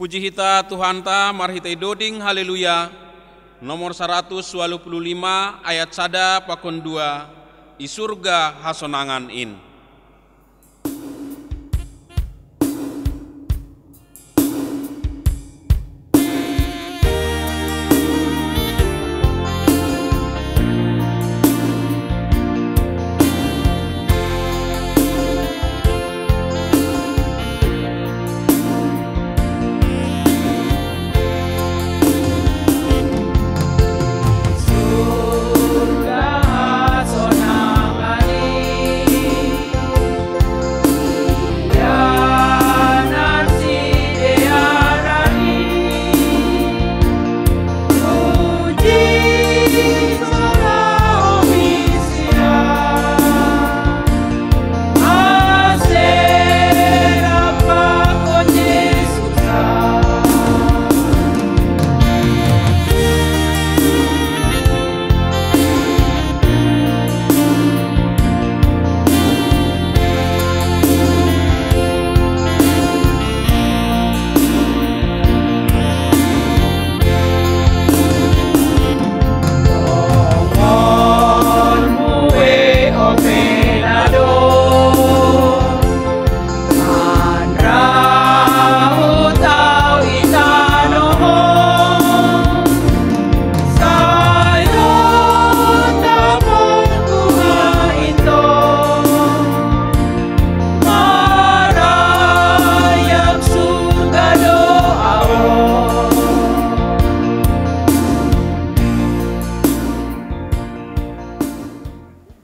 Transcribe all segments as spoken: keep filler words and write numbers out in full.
Puji hita Tuhanta marhitei doding haleluya, nomor saratus walu puluh lima ayat sada pakon dua, i surga hasonangan in.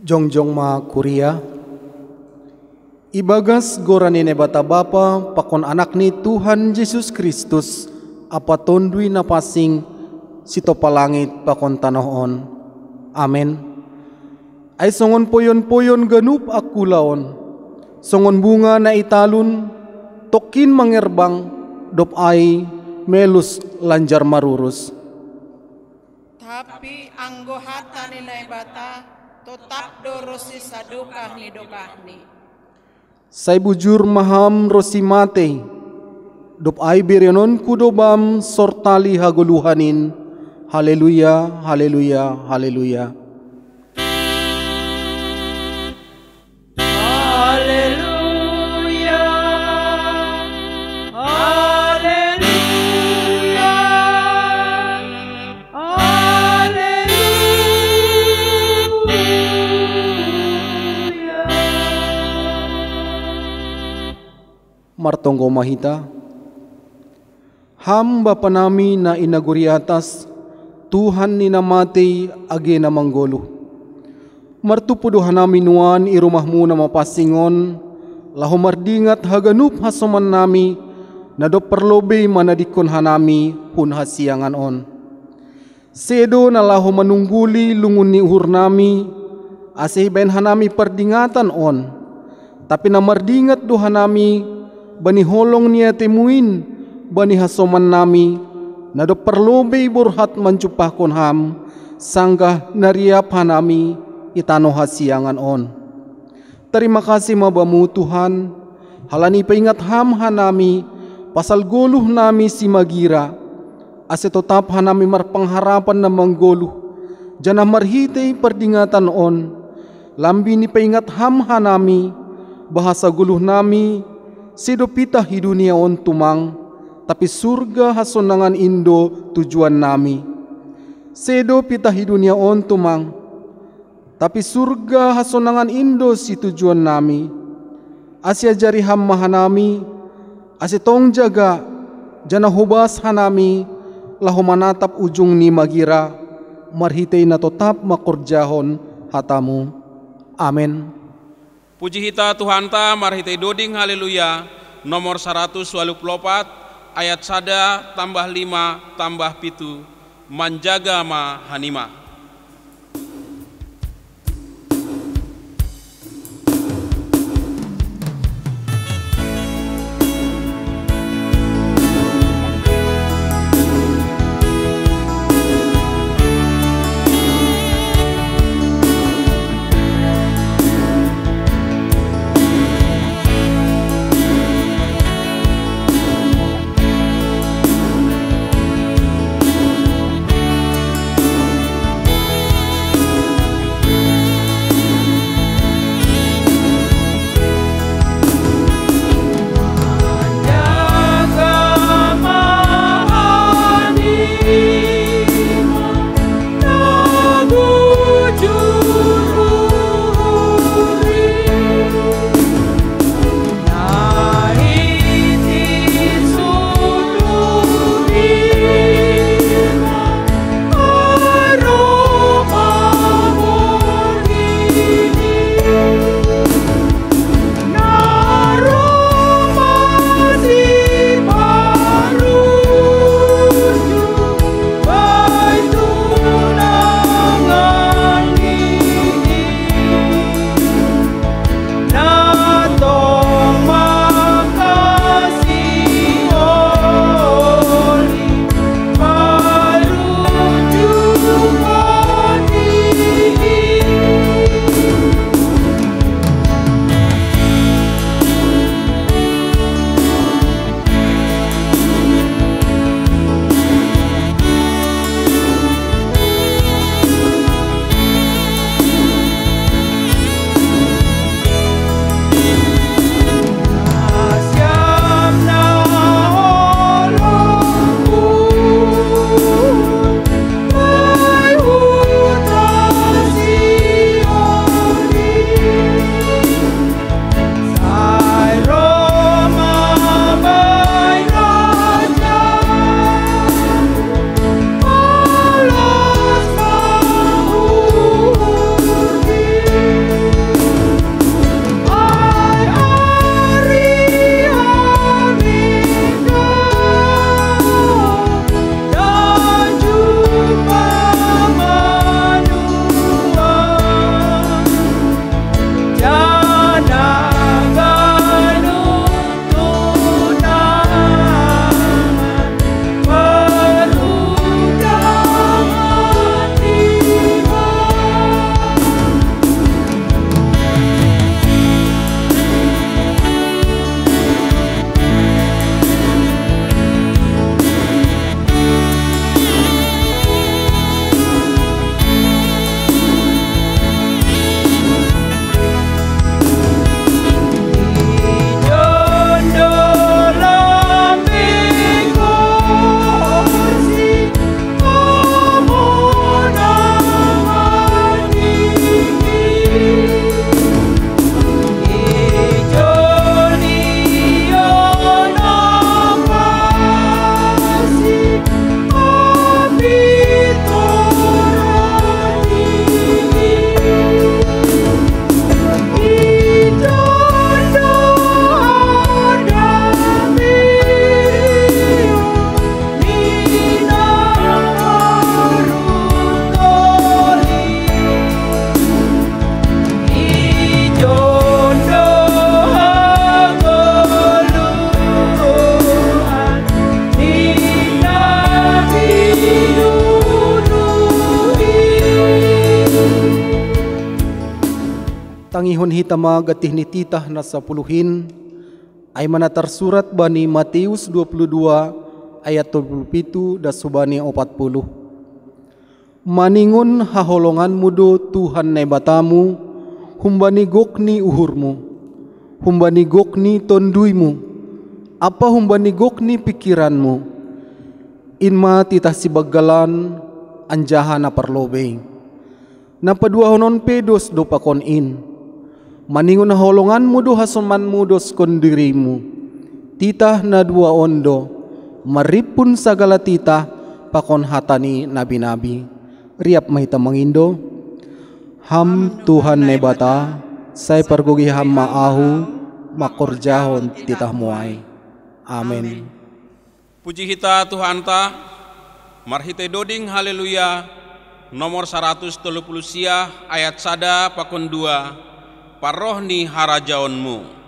Jongjong ma kuria. Ibagas goran ni Naibata Bapa pakon Anak ni Tuhan Jesus Kristus, ampa Tonduy Napansing, sitopa langit pakon tanoh on. Amen. Ai songon poyon-poyon ganup angkula on, songon bunga na i talun, tongkin mangerbang, dob ai melus lanjar marurus. Tapi anggo hata ni Naibata, totap do ronsi sadokah ni dokahni. Sai bujur ma ham ronsi matei, dob ai berenonku do bam sortali hagoluhan in. Haleluya, haleluya, haleluya. Haleluya, haleluya, haleluya. Martonggo ma hita. Ham Bapa nami na i nagori atas, Tuhan ni na matei age na manggoluh. Martumpu do hanami nuan i rumahmu na mapansing on, laho mardingat haganup hasoman nami, na dob parlobei manadingkon hanami hun hasiangan on. Sedo na laho manungguli lungun ni uhur nami, ase ibaen hanami pardingatan on. Tapi na mardingat do hanami bani holong ni atemu in, bani hasoman nami, na dob parlobei borhat manjumpahkon ham, sanggah na riap hanami i tanoh hasiangan on. Tarima kasih ma Bamu, Tuhan, halani paingat Ham hanami pasal goluh nami simagira, ase totap hanami marpangharapan na manggoluh, janah marhitei pardingatan on, lambin ipaingat Ham hanami, bahasa goluh nami, sedo pitah i dunia on tumang, tapi surga hasonangan in do tujuan nami. Sedo pitah i dunia on tumang, tapi surga hasonangan in do situjuan nami. Ase ajari Ham ma hanami, ase tong jaga, janah hobas hanami, laho manatap ujung ni magira, marhitei na totap mangkorjahon hatamu. Amen. Puji hita Tuhanta marhitei doding haleluya, nomor saratus walu puluh opat, ayat sada tambah lima tambah pitu, manjaga ma hanima. Hita ma gantih ni titah na sapuluh in, ai ma na tarsurat bani Matius dua puluh dua ayat tolu puluh pitu das hubani opat puluh. Maningon haholonganmu do Tuhan Naibatamu humbani gok ni uhurmu, humbani gok ni tonduymu, ampa humbani gok ni pingkiranmu. In ma titah sibanggalan anjaha na parlobei. Na paduahon on pe dos do pakon in. Maningon haholonganmu do hasomanmu doskon dirimu. Titah na dua on do, marimpun sagala titah pakon hata ni nabi-nabi. Riap ma hita mangindo. Ham Tuhan Naibata, sai pargogih Ham ma ahu mangkorjahon titahmu ai. Amen. Puji hita Tuhanta, marhitei doding Haleluya, nomor saratus tolu puluh sia ayat sada pakon dua, parroh ni harajaonmu.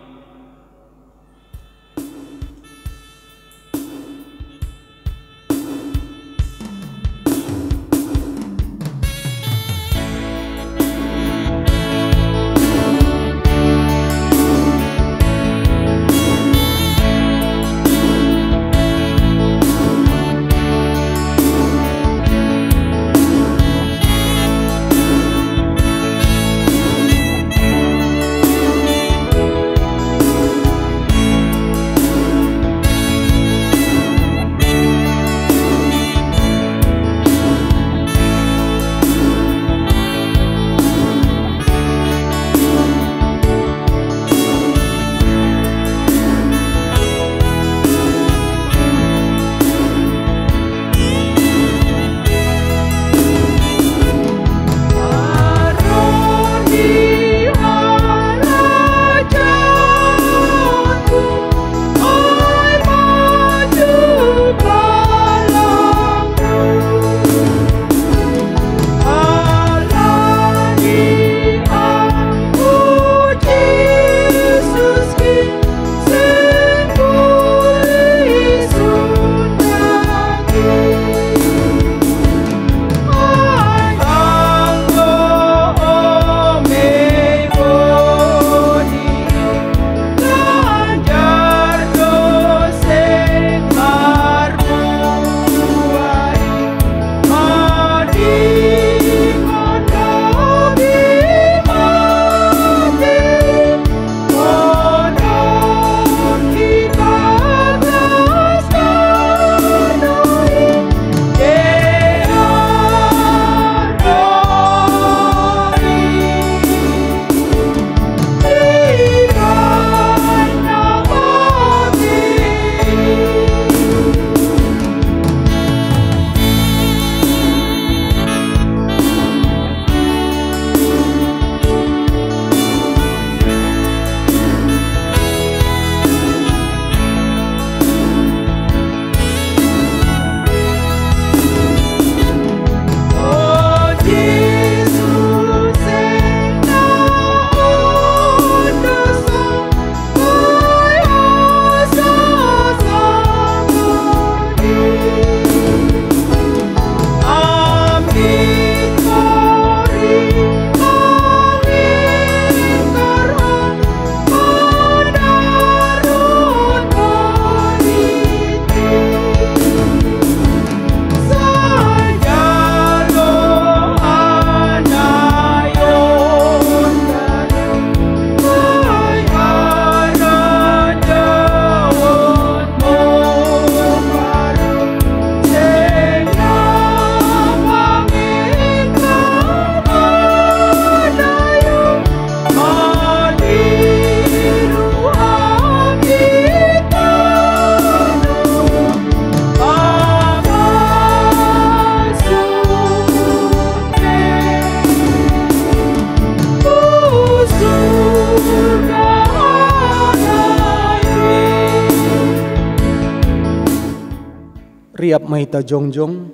Riap ma hita jongjong,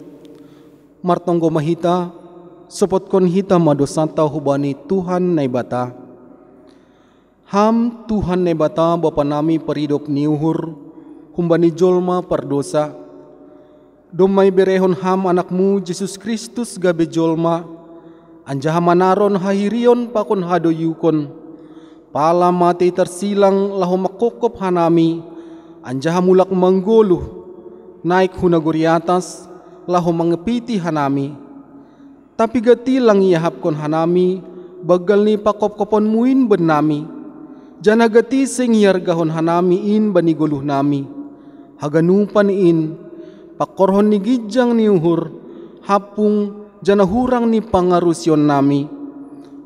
martonggo ma hita, sopotkon hita ma dosanta hubani Tuhan Naibata. Ham Tuhan Naibata Bapa nami paridop ni uhur, humbani jolma pardosa, domma iberehon Ham Anakmu Jesus Kristus gabe jolma, anjaha manaron hahirion pakon hadoyukon, Pala matei tarsilang laho mangkopkop hanami, anjaha mulak manggoluh, naik hu nagori atas, laho mangepiti hanami. Tapi gati lang iahapkon hanami banggal ni pakopkoponmu in bannami, janah gati seng iargahon hanami in bani goluhnami. Haganupan in, pangkorhon ni ginjang ni uhur, hampung, janah hurang ni pangarusionnami.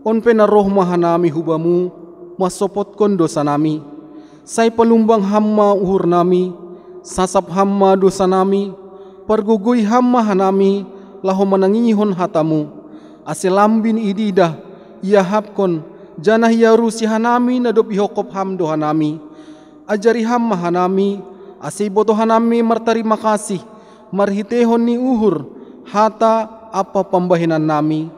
On pe na roh ma hanami hu Bamu, mansopotkon dousanami. Sai palumbang Ham ma uhurnami, sasap Ham ma dousanami, pargogoi Ham ma hanami, laho manangihon hata-Mu, ase lambin ididah, iahapkon, janah iarusi hanami na dob ihopkop Ham do hanami. Ajari Ham ma hanami, ase ibotoh hanami martarima kasih, marhiteihon ni uhur, hata ampa pambahenannami.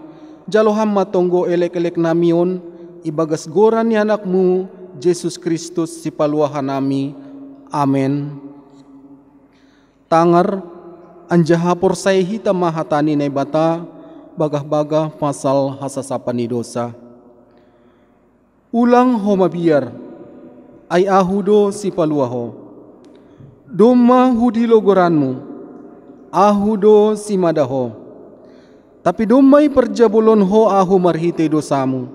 Jalo Ham ma tonggo elek-eleknami on, ibagas goran ni Anak-Mu, Jesus Kristus, Sipaluah hanami. Amen. Tangar, anjaha porsaya hita ma hata ni Naibata, bagah-bagah pasal hasasapan ni dousa. Ulang ho mabiar, ai Ahu do Sipaluah ho. Domma hudilo goranmu, Ahu do simada ho. Tapi domma iparjabolon ho Ahu marhitei dousamu.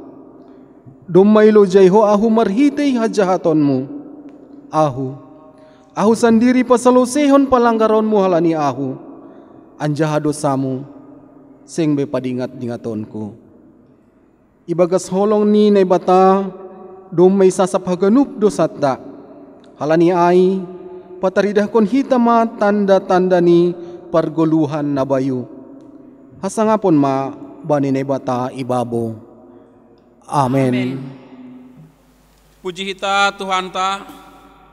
Domma ilojai ho Ahu marhitei hajahatonmu. Ahu, Ahu sandiri pasaloseihon palanggaronmu halani Ahu, anjaha dousamu seng be padingat-dingatonku. Ibagas holong ni Naibata, domma isasap haganup dousanta. Halani ai, pataridahkon hita ma tanda-tanda ni pargoluhan na bayu. Hasangapon ma bani Naibata ibabo. Amen. Amen. Puji hita Tuhanta,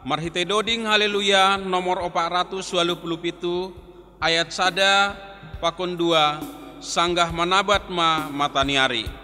marhitei doding Haleluya nomor opat ratus waluh puluh pitu, ayat sada pakon dua, sanggah manabat ma mataniari.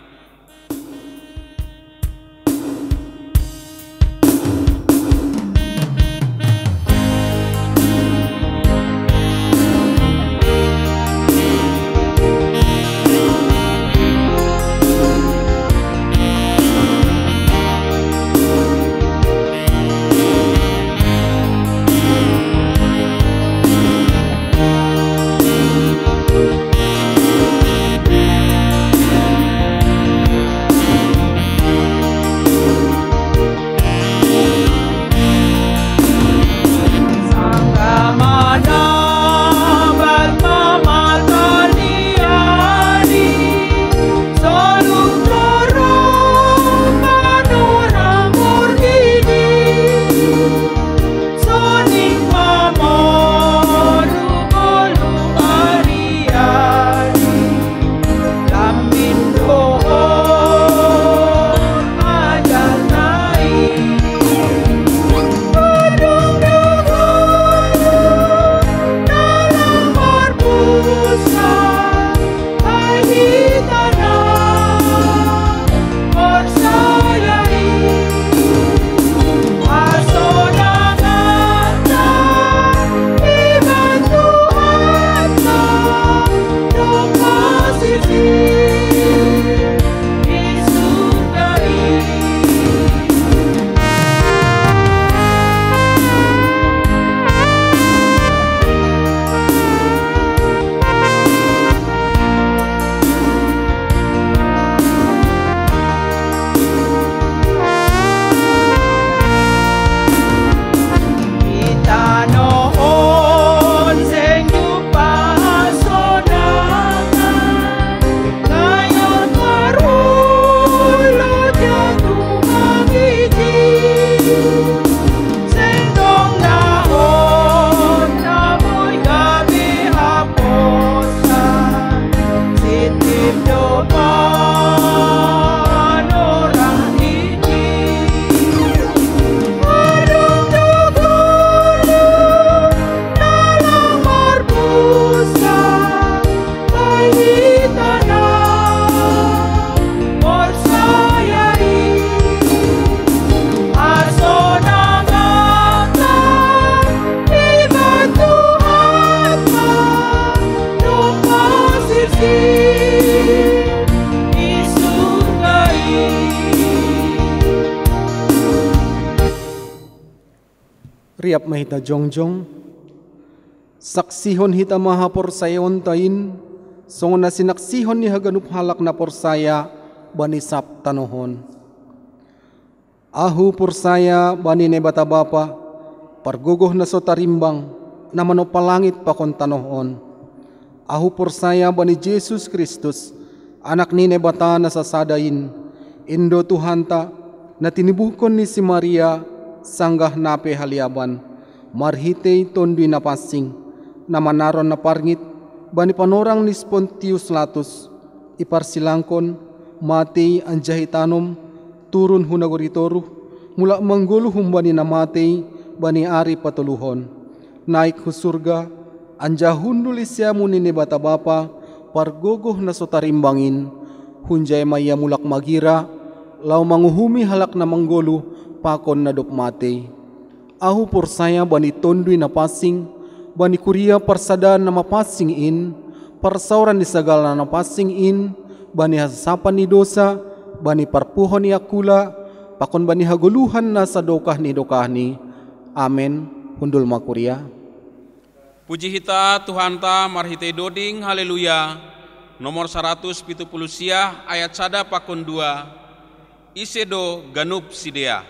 Riap ma hita jongjong. Saksihon hita ma haporsayaonta in, songon na sinaksihon ni haganup halak na porsaya bani sab tanoh on. Ahu porsaya bani Naibata Bapa, pargogoh na so tarimbang, na manompa langit pakon tanoh on. Ahu porsaya bani Jesus Kristus, Anak ni Naibata na sasada in, in do Tuhanta, na tinibuhkon ni si Maria, sanggah na pe haliaban, marhitei Tonduy Napansing, na manaron na parngit, bani panorang ni si Pontius Latus, iparsilangkon, matei anjaha itanom, turun hu nagori toruh, mulak manggoluh humbani na matei, bani ari patoluhon. Naik hu surga, anjaha hundul i siamun ni Naibata Bapa, pargogoh na so tarimbang in, hunjai ma ia mulak magira, laho manguhumi halak na manggoluh, pakon na dob matei. Ahu porsaya bani Tonduy Napansing, bani kuria parsadaan na mapansing in, parsaoran ni sagala na pansing in, bani hasasapan ni dosa, bani parpuhon ni angkula, pakon bani hagoluhan na sadokah ni dokahni. Amen. Hundul ma kuria. Puji hita Tuhanta marhitei doding, haleluya, nomor saratus pitu puluh sia ayat sada pakon dua, ise do ganup sidea.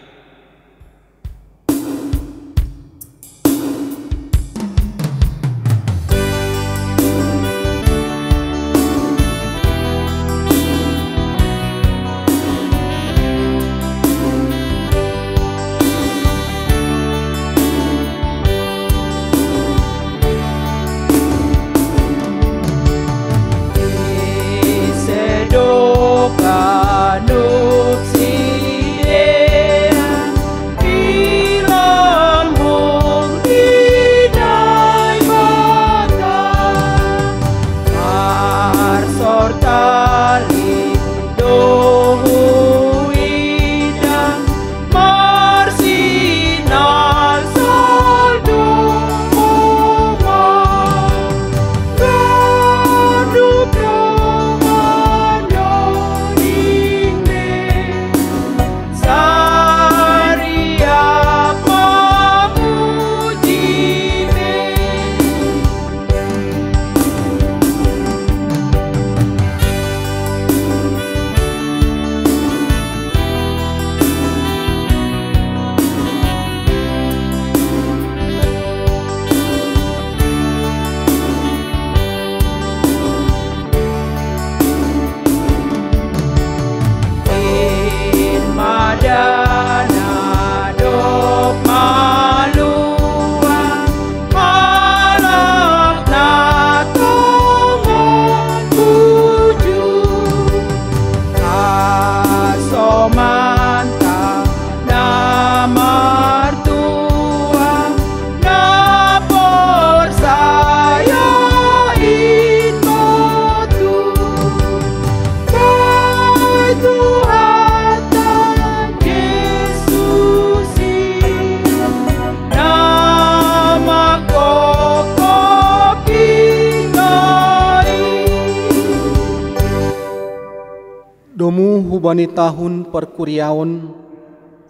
Domu hubani tahun parkuriaon,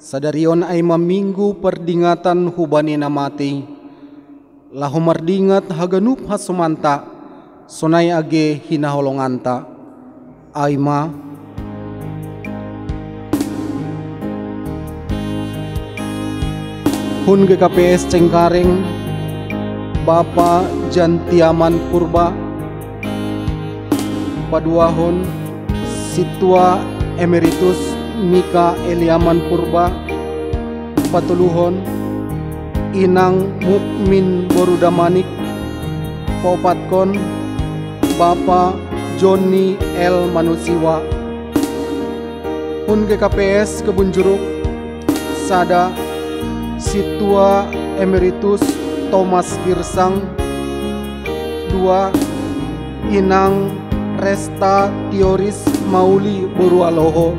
sadari on ai ma minggu pardingatan hubani na matei, laho mardingat haganup hasomanta, sonai age hinaholonganta. Ai ma. Hun G K P S Cengkareng, Bapa Jantiaman Purba, paduahon, Sintua Emeritus Mika Eliaman Purba, patoluhon, Inang Mukmin Boru Damanik, paopatkon, Bapa Joni L Manusiwa. Hun G K P S Kebun Jeruk, sada, Sintua Emeritus Thomas Girsang, dua, Inang Resta Tioris Mauli Boru Aloho.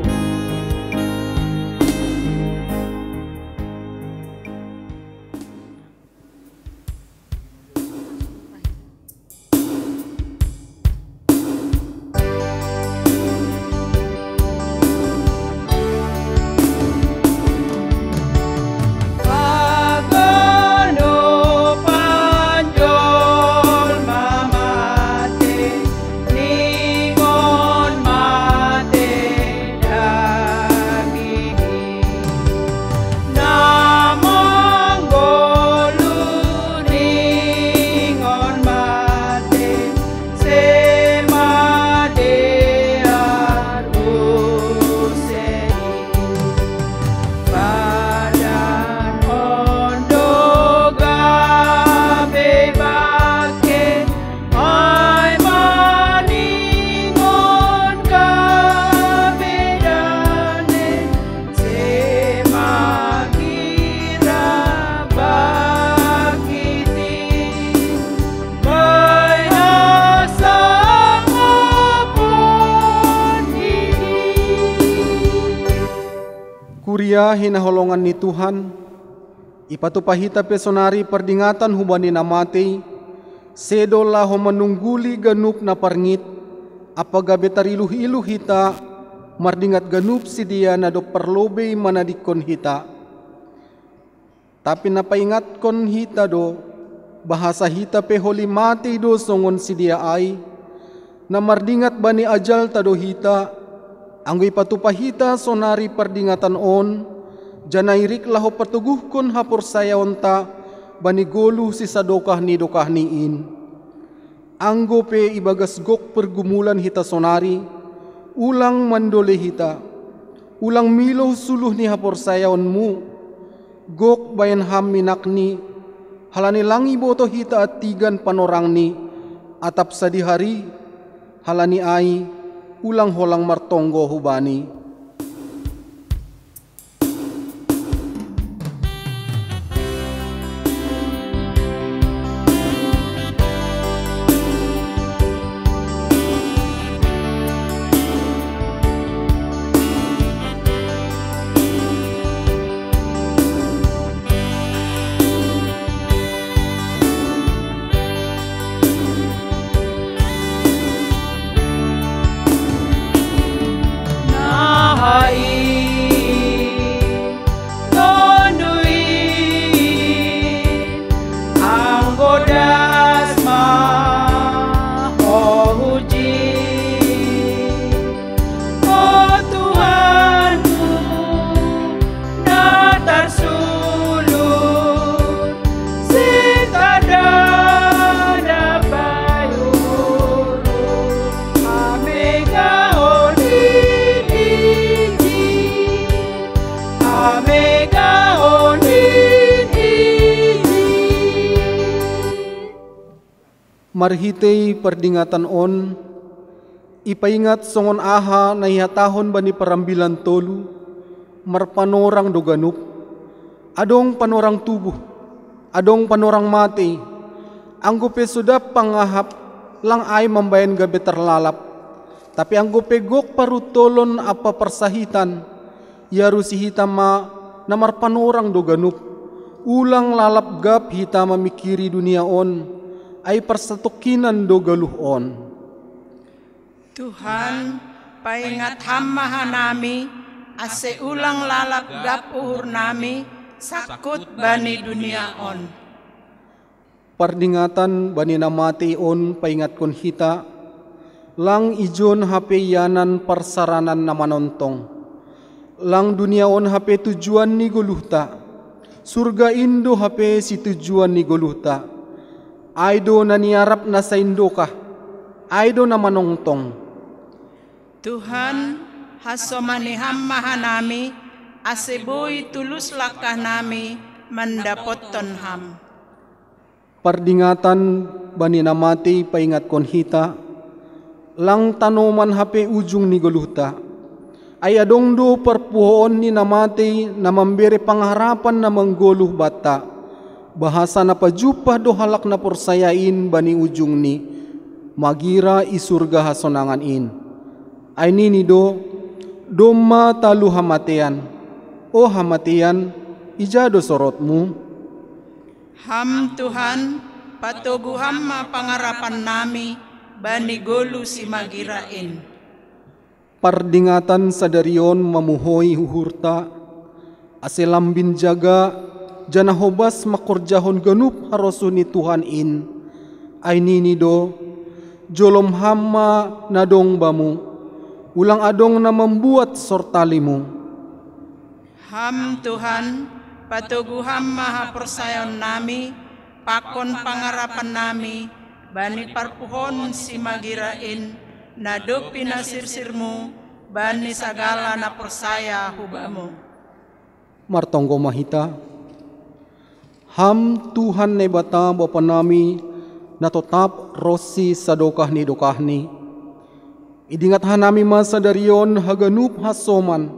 Ia hinaholongan ni Tuhan, ipatupa hita pe sonari pardingatan hubani na matei, sedo laho manungguli ganup na parngit, apa gabe tariluh-iluh hita, mardingat ganup sidia na dob parlobei manadingkon hita. Tapi na paingatkon hita do, bahasa hita pe holi matei do songon sidia ai, na mardingat bani ajalta do hita, anggo ipatupa hita sonari pardingatan on, janah irik laho patoguhkon haporsayaonta bani goluh sisadokah ni dokahni in. Anggo pe ibagas gok pergumulan hita sonari, ulang mandolei hita, ulang miloh suluh ni haporsayaonmu, gok bahen ham minakni, halani lang ibotoh hita antigan panorangni, atap sadihari, halani ai, ulang holang martonggo hubani. Marhitei pardingatan on, ipaingat songon aha na ihatahon bani parambilan tolu, marpanorang do ganup, adong panorang tubuh, adong panorang matei, anggo pe so dap pangahap, lang ai mambahen gabe tarlalap, tapi anggo pe gok paruntolon ampa parsahitan, iarusi hita ma na marpanorang do ganup, ulang lalap gap hita mamingkiri dunia on, ai parsatongkinan do goluh on. Tuhan, paingat Ham ma hanami, ase ulang lalap gap uhurnami sangkut bani dunia on. Pardingatan bani na matei on paingatkon hita, lang ijon hape ianan parsaranan na manongtong. Lang dunia on hape tujuan ni goluhta. Surga in do hape situjuan ni goluhta. Ai do na niarap na saindokah, ai do na manongtong. Tuhan, hasomani Ham ma hanami, ase boi tulus langkahnami mandapothon Ham. Pardingatan bani na matei paingatkon hita, lang tanoman hape ujung ni goluhta. Ai adong do parpuhoon ni na matei na mambere pangarapan na manggoluh banta, bahasa na pajumpah do halak na porsaya in bani ujungni, magira i surga hasonangan in. Ai nini do, domma talu hamatean, o hamatean, ija do sorotmu? Ham Tuhan, patogu Ham ma pangarapannami bani goluh simagira in. Pardingatan sadari on mamuhoi uhurta, ase lambin jaga, janah hobas mangkorjahon ganup harosuh ni Tuhan in. Ai nini do, jolom Ham ma na dong bamu, ulang adong na mambuat sortalimu. Ham Tuhan, patogu Ham ma haporsayaonnami, pakon pangarapannami, bani parpuhoon simagira in, na dob pinasirsirmu bani sagala na porsaya hu Bamu. Martonggo ma hita. Ham Tuhan Naibata Bapanami, na totap ronsi sadokah ni dokahni. Idingat hanami ma sadari on haganup hasoman,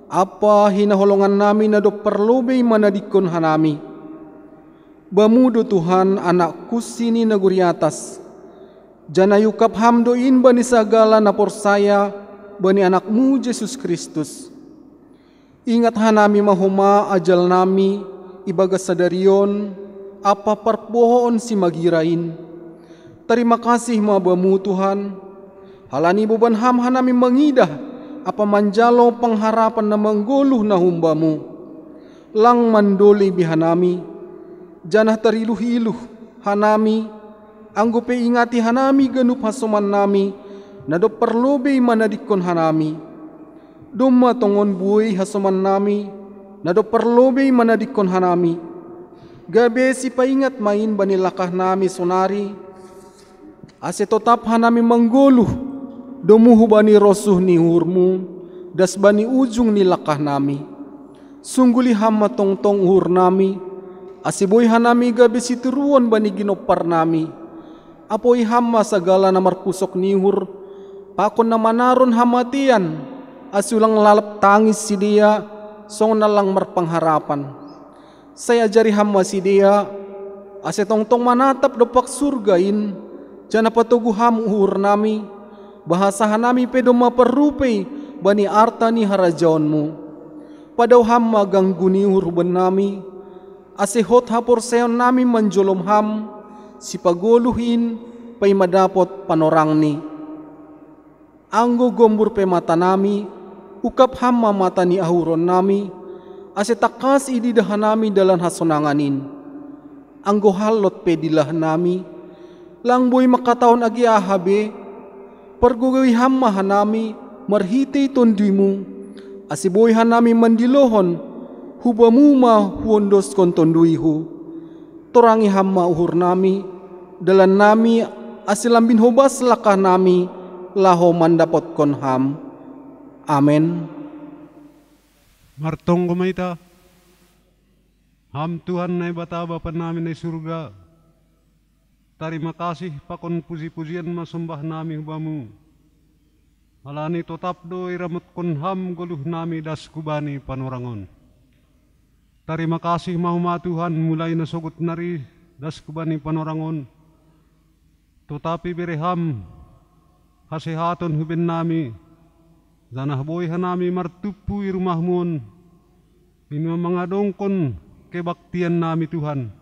ampa hinaholongannami na dob parlobei manadingkon hanami. Bamu do Tuhan Anak kunsi ni nagori atas, janah iungkap Ham do in bani sagala na porsaya bani Anakmu Jesus Kristus. Ingat hanami ma homa ajal nami ibagas sadari on ampa parpohoon simagira in. Tarima kasih ma Bamu, Tuhan, halani iboban Ham hanami mangidah ampa manjalo pangharapan na manggoluh na humbamu. Lang mandolei be hanami, janah tariluh-iluh hanami, anggo peingati hanami ganup hasomannami na dob parlobei manadingkon hanami. Domma tongon buei hasomannami na dob parlobei manadingkon hanami, gabe sipaingat ma in bani langkahnami sonari, ase totap hanami manggoluh domu hubani rosuh ni uhurmu das bani ujung ni langkahnami. Sungguli Ham ma tongtong uhurnami, ase boi hanami gabe sitiruon bani ginomparnami. Apoi Ham ma sagala na marpusok ni uhur pakon na manaron hamatean, ase ulang lalap tangis sidea songon na lang marpangharapan. Sai ajari Ham ma sidea, ase tongtong manatap dompak surga in, janah patogu Ham uhurnami, bahasa hanami pe domma parrupei bani arta ni harajaonmu. Padao Ham ma ganggu ni uhur bannami, ase hot haporsayaonnami manjolom Ham, sipagoluh in, paima dapot panorangni. Anggo gombur pe matanami, ungkap Ham ma mata ni ahuronnami, ase tangkas ididah hanami dalan hasonangan in. Anggo hallot pe dilahnami, lang boi mangkatahon age aha be, pargogoi Ham ma hanami marhitei TondiMu, ase boi hanami mandilohon, hu Bamu ma huondoskon TonduiHu. Torangi Ham ma uhurnami, dalannami, ase lambin hobas langkahnami laho mandapotkon Ham. Amen. Martonggo ma hita. Ham Tuhan Naibata, Bapanami na i surga, tarima kasih pakon puji-pujian ma sombahnami hu Bamu. Halani totap do iramotkon Ham goluhnami das hubani panorang on. Tarima kasih ma homa Tuhan, mulai na sogot nari das hubani panorang on. Totap ibere Ham hasehaton hu bennami, janah boi hanami martumpu i rumahMu on, in ma mangadongkon kebaktiannami Tuhan.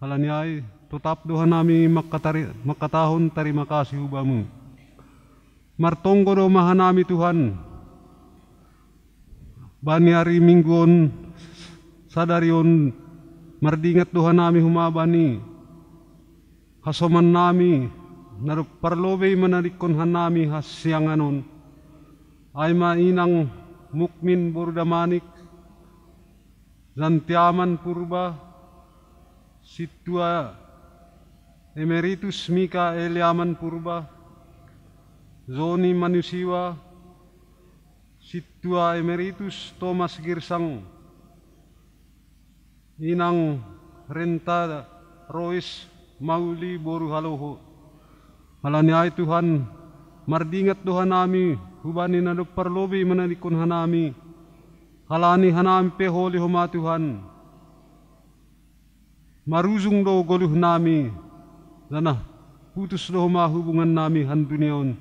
Halani ai, totap do hanami mangkatari-, mangkatahon tarima kasih hu Bamu. Martonggo do ma hanami Tuhan, bani ari Minggu on, sadari on, mardingat do hanami homa bani hasomannami, na dob parlobei manadingkon hanami hasiangan on. Ai ma inang Mukmin boru Damanik, Jantiaman Purba, Sintua Emeritus Mika Eliaman Purba, Joni Manusiwa, Sintua Emeritus Thomas Girsang, inang Renta Rois Mauli boru Haloho. Halani ai Tuhan, mardingat do hanami hubani na dob parlobei manadingkon hanami. Halani hanami pe holi homa Tuhan, marujung do goluhnami, janah putus do homa hubungannami handunia on.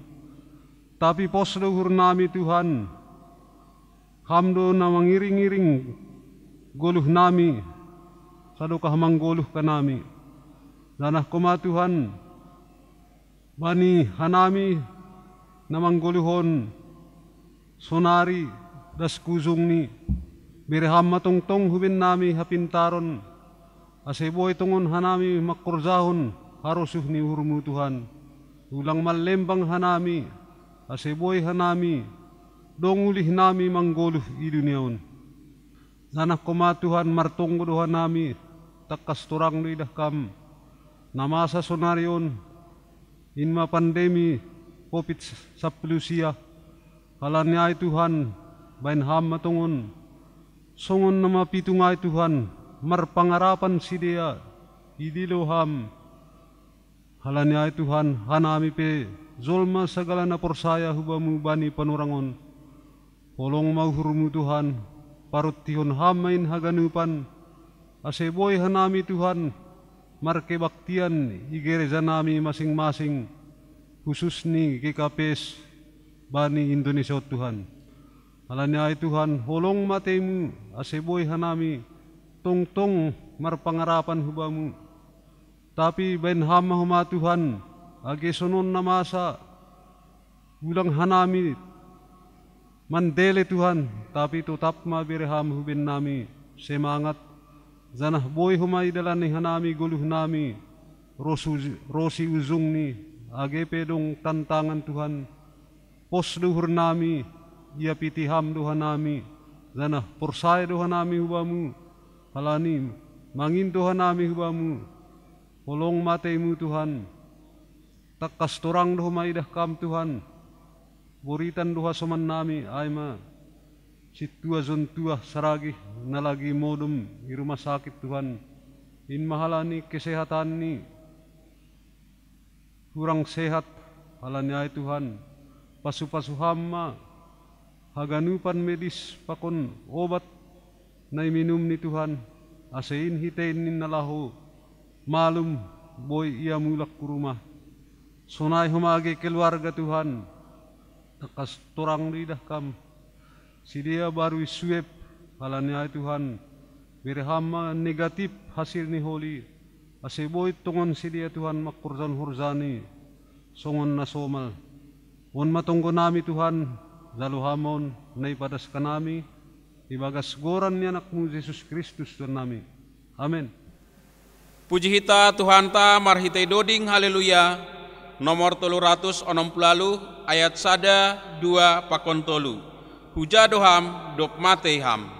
Tapi pos do uhurnami Tuhan, Ham do na mangiring-iring goluhnami, sadokah manggoluh hanami. Janah koma Tuhan, bani hanami na manggoluh on sonari das hu ujungni, bere Ham ma tongtong hu bennami hapintaron, ase boi tongon hanami mangkorjahon harosuh ni uhurMu Tuhan. Ulang manlembang hanami, ase boi hanami dong ulihnami manggoluh i dunia on. Janah koma Tuhan, martonggo do hanami, tangkas torang do idah Kam. Na masa sonari on, in ma pandemi covid sampulu sia. Halani ai Tuhan, bahen Ham ma tongon, songon na mapitung ai Tuhan, marpangarapan sidea, idilo Ham. Halani ai Tuhan, hanami pe jolma sagala na porsaya hu Bamu bani panorang on. Holong ma uhurMu Tuhan, parontihon Ham ma in haganupan, ase boi hanami Tuhan markebaktian i gerejanami masing-masing, khusus ni G K P S bani Indonesia on Tuhan. Halani ai Tuhan, holong ma ateimu, ase boi hanami tongtong marpangarapan hu Bamu. Tapi bahen Ham ma homa Tuhan, age sonon na masa, ulang hanami mandele Tuhan, tapi totap ma bere Ham hu bennami semangat, janah boi homa idalani hanami goluhnami, ro si ujungni, age pe dong tantangan Tuhan, pos do uhurnami, iapiti Ham do hanami, janah porsaya do hanami hu Bamu, halani mangindo hanami hu Bamu. Holong ma ateimu Tuhan, tangkas torang do homa idah Kam Tuhan, boritan do hasomannami, ai ma sintua jontua saragih na lagi modom i rumah sakit Tuhan, in ma halani kesehatanni kurang sehat, halani ai Tuhan, pasupasu Ham ma haganupan medis pakon obat na iminumni Tuhan, ase in hitein ninna laho malum boi ia mulak hu rumah. Sonai homa age keluarga Tuhan, tangkas torang do idah Kam, sidea baru i swab, halani ai Tuhan, bere Ham ma negatif hasil ni holi, ase boi tongon sidea Tuhan mangkorjahon horjani songon na somal. On ma tonggonami Tuhan, jalo Ham ma on na ipadaskan hami, ibagas goran ni AnakMu Jesus Kristus Tuhannami. Amen. Puji hita Tuhanta marhitei doding haleluya, nomor tolu ratus onom puluh ualuh, ayat sada, dua, pakon tolu. Huja do Ham, dob matei Ham.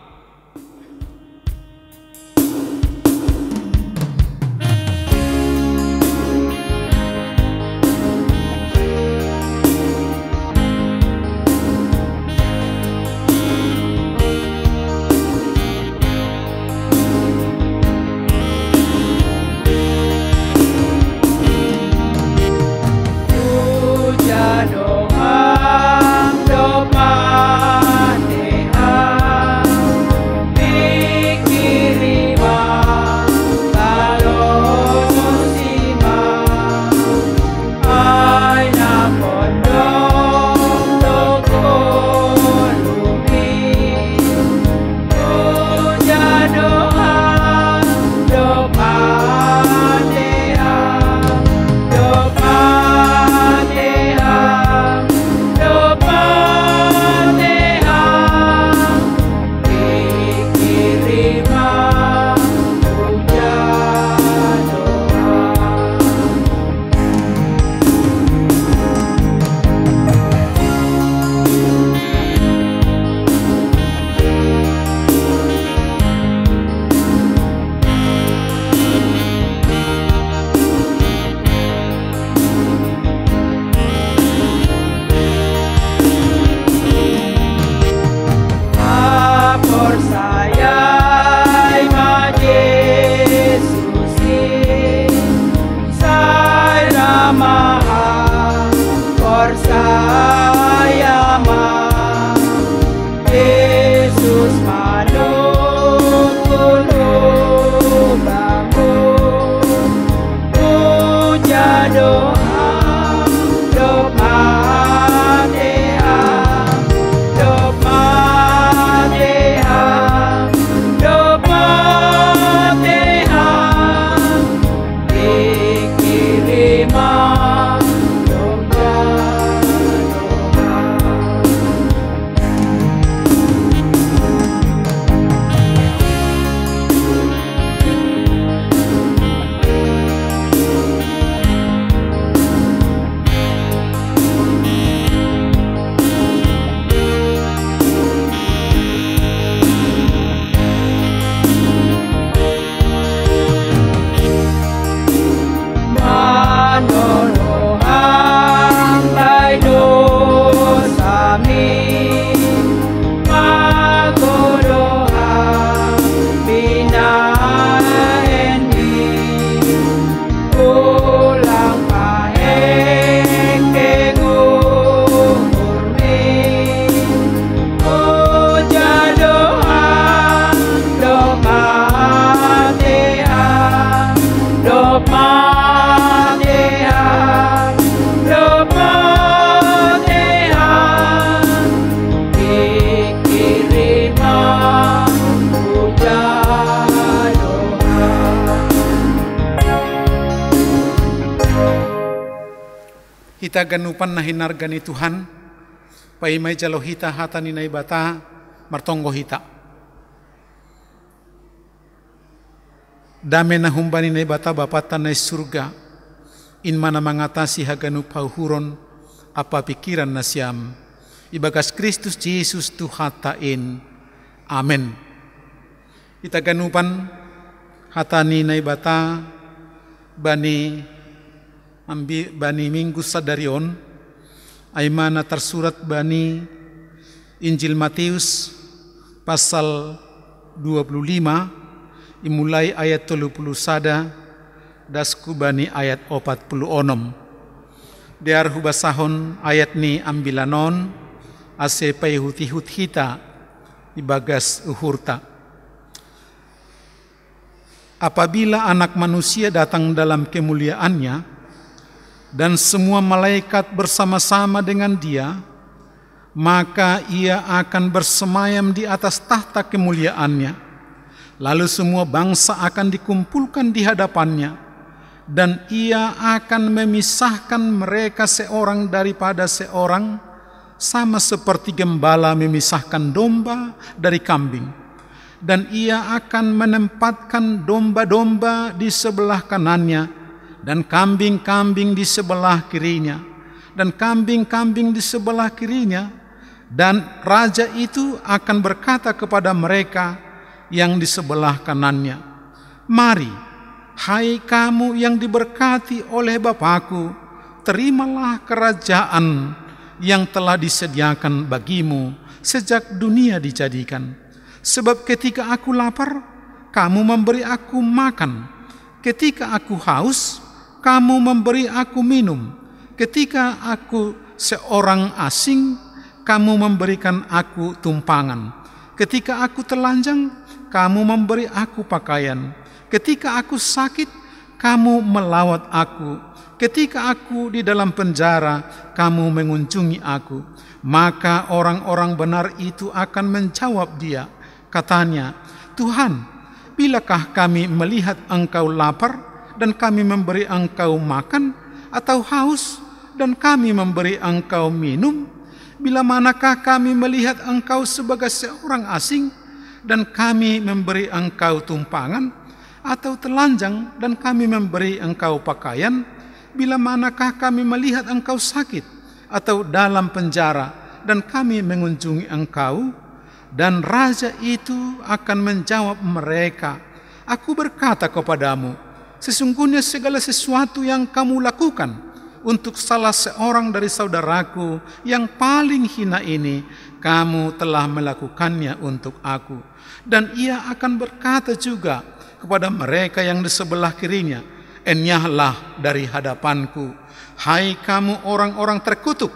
Ita ganupan na hinarga ni Tuhan, paima ijalo hita hata ni Naibata, martonggo hita. Dame na humbani Naibata Bapata na i surga, in ma na mangatasi haganup hauhuron ampa pingkiran nasiam, ibagas Kristus Jesus Tuhanta in. Amen. Ita ganupan hata ni Naibata bani ambi-, bani minggu sadari on, ai ma na tarsurat bani Injil Matius pasal dua puluh lima, imulai ayat tolu puluh sada, das ku bani ayat opat puluh onom. Dear hubasahon ayat ni ambilan on, ase paihut-ihut hita ibagas uhurta. Apabila Anak Manusia datang dalam kemuliaannya, dan semua malaikat bersama-sama dengan Dia, maka Ia akan bersemayam di atas tahta kemuliaannya. Lalu semua bangsa akan dikumpulkan di hadapan-Nya, dan Ia akan memisahkan mereka seorang daripada seorang, sama seperti gembala memisahkan domba dari kambing. Dan Ia akan menempatkan domba-domba di sebelah kanan-Nya, dan kambing-kambing di sebelah kiri-Nya, dan kambing-kambing di sebelah kiri-Nya. Dan raja itu akan berkata kepada mereka yang di sebelah kanan-Nya, "Mari, hai kamu yang diberkati oleh Bapa-Ku, terimalah kerajaan yang telah disediakan bagimu sejak dunia dijadikan. Sebab ketika Aku lapar, kamu memberi Aku makan. Ketika Aku haus, kamu memberi Aku minum. Ketika Aku seorang asing, kamu memberikan Aku tumpangan. Ketika Aku telanjang, kamu memberi Aku pakaian. Ketika Aku sakit, kamu melawat Aku. Ketika Aku di dalam penjara, kamu mengunjungi Aku." Maka orang-orang benar itu akan menjawab Dia, katanya, "Tuhan, bilakah kami melihat Engkau lapar dan kami memberi Engkau makan, atau haus dan kami memberi Engkau minum? Bila manakah kami melihat Engkau sebagai seorang asing dan kami memberi Engkau tumpangan, atau telanjang dan kami memberi Engkau pakaian? Bila manakah kami melihat Engkau sakit atau dalam penjara dan kami mengunjungi Engkau?" Dan raja itu akan menjawab mereka, "Aku berkata kepadamu, sesungguhnya segala sesuatu yang kamu lakukan untuk salah seorang dari saudaraku yang paling hina ini, kamu telah melakukannya untuk Aku." Dan Ia akan berkata juga kepada mereka yang di sebelah kiri-Nya, "Enyahlah dari hadapan-Ku, hai kamu orang-orang terkutuk,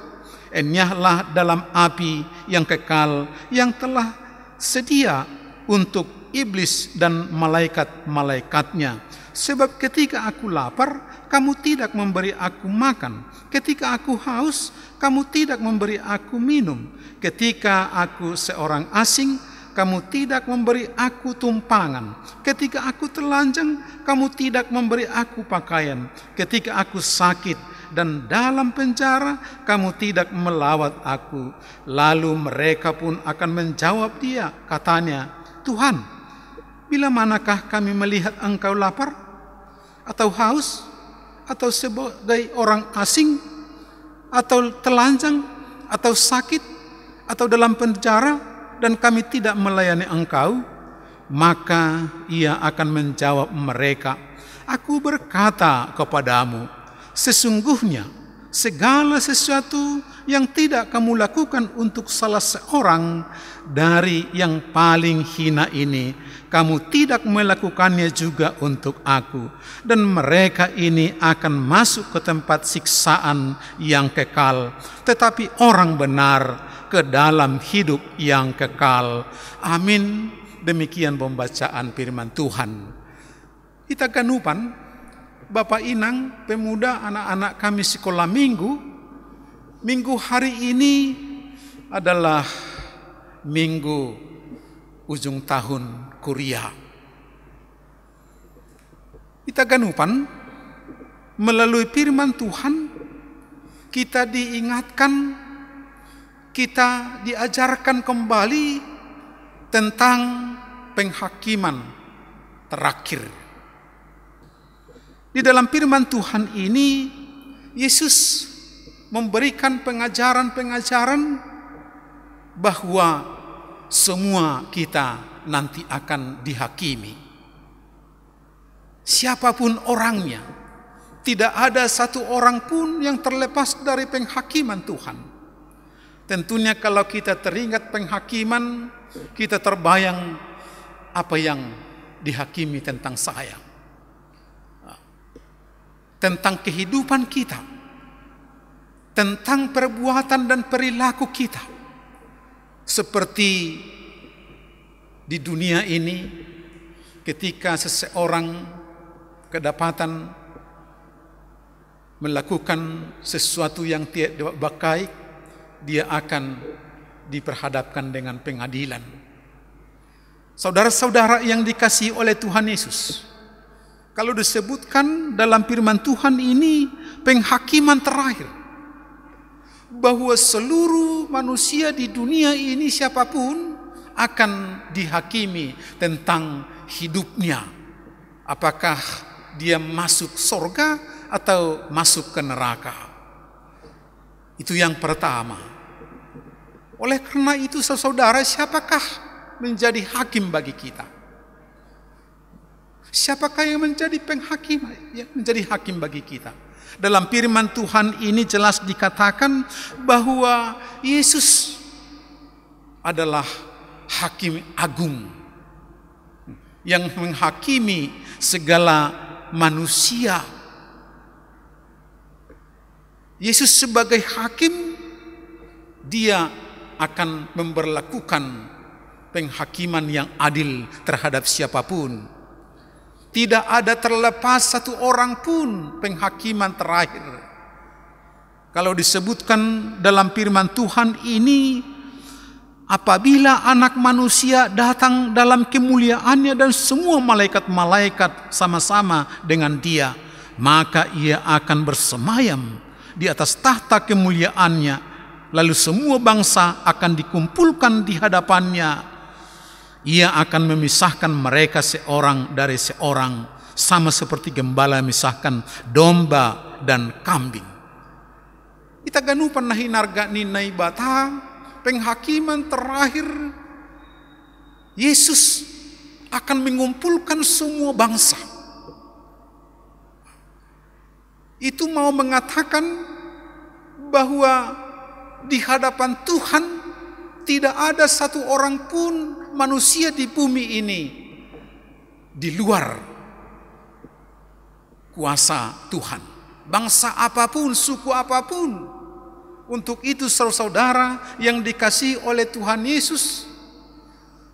enyahlah dalam api yang kekal, yang telah sedia untuk iblis dan malaikat-malaikatnya. Sebab ketika Aku lapar, kamu tidak memberi Aku makan. Ketika Aku haus, kamu tidak memberi Aku minum. Ketika Aku seorang asing, kamu tidak memberi Aku tumpangan. Ketika Aku telanjang, kamu tidak memberi Aku pakaian. Ketika Aku sakit dan dalam penjara, kamu tidak melawat Aku." Lalu mereka pun akan menjawab Dia, katanya, "Tuhan, bila manakah kami melihat Engkau lapar, atau haus, atau sebagai orang asing, atau telanjang, atau sakit, atau dalam penjara, dan kami tidak melayani Engkau?" Maka Ia akan menjawab mereka, "Aku berkata kepadamu, sesungguhnya segala sesuatu yang tidak kamu lakukan untuk salah seorang dari yang paling hina ini, kamu tidak melakukannya juga untuk Aku." Dan mereka ini akan masuk ke tempat siksaan yang kekal, tetapi orang benar ke dalam hidup yang kekal. Amin. Demikian pembacaan firman Tuhan. Ita ganupan, Bapa Inang, pemuda, anak-anak kami sekolah minggu, minggu hari ini adalah minggu ujung tahun kuria. Ita ganupan, melalui firman Tuhan, Kita diingatkan, kita diajarkan kembali tentang penghakiman terakhir. Di dalam firman Tuhan ini, Yesus memberikan pengajaran-pengajaran bahwa semua kita nanti akan dihakimi. Siapapun orangnya, tidak ada satu orang pun yang terlepas dari penghakiman Tuhan. Tentunya kalau kita teringat penghakiman, kita terbayang apa yang dihakimi tentang saya, tentang kehidupan kita, tentang perbuatan dan perilaku kita. Seperti di dunia ini, ketika seseorang kedapatan melakukan sesuatu yang tidak baik, dia akan diperhadapkan dengan pengadilan. Saudara-saudara yang dikasihi oleh Tuhan Yesus, kalau disebutkan dalam firman Tuhan ini penghakiman terakhir, bahwa seluruh manusia di dunia ini siapapun akan dihakimi tentang hidupnya. Apakah dia masuk sorga atau masuk ke neraka? Itu yang pertama. Oleh karena itu, saudara, siapakah menjadi hakim bagi kita? Siapakah yang menjadi penghakim, yang menjadi hakim bagi kita? Dalam firman Tuhan ini jelas dikatakan bahwa Yesus adalah hakim agung yang menghakimi segala manusia. Yesus sebagai hakim, dia akan memberlakukan penghakiman yang adil terhadap siapapun. Tidak ada terlepas satu orang pun penghakiman terakhir. Kalau disebutkan dalam firman Tuhan ini, apabila Anak Manusia datang dalam kemuliaannya dan semua malaikat-malaikat sama-sama dengan Dia, maka Ia akan bersemayam di atas tahta kemuliaannya, lalu semua bangsa akan dikumpulkan di hadapannya. Ia akan memisahkan mereka seorang dari seorang, sama seperti gembala memisahkan domba dan kambing. Ita ganupan na hinarga ni Naibata, penghakiman terakhir, Yesus akan mengumpulkan semua bangsa. Itu mau mengatakan bahwa di hadapan Tuhan tidak ada satu orang pun manusia di bumi ini di luar kuasa Tuhan. Bangsa apapun, suku apapun. Untuk itu, saudara-saudara yang dikasihi oleh Tuhan Yesus,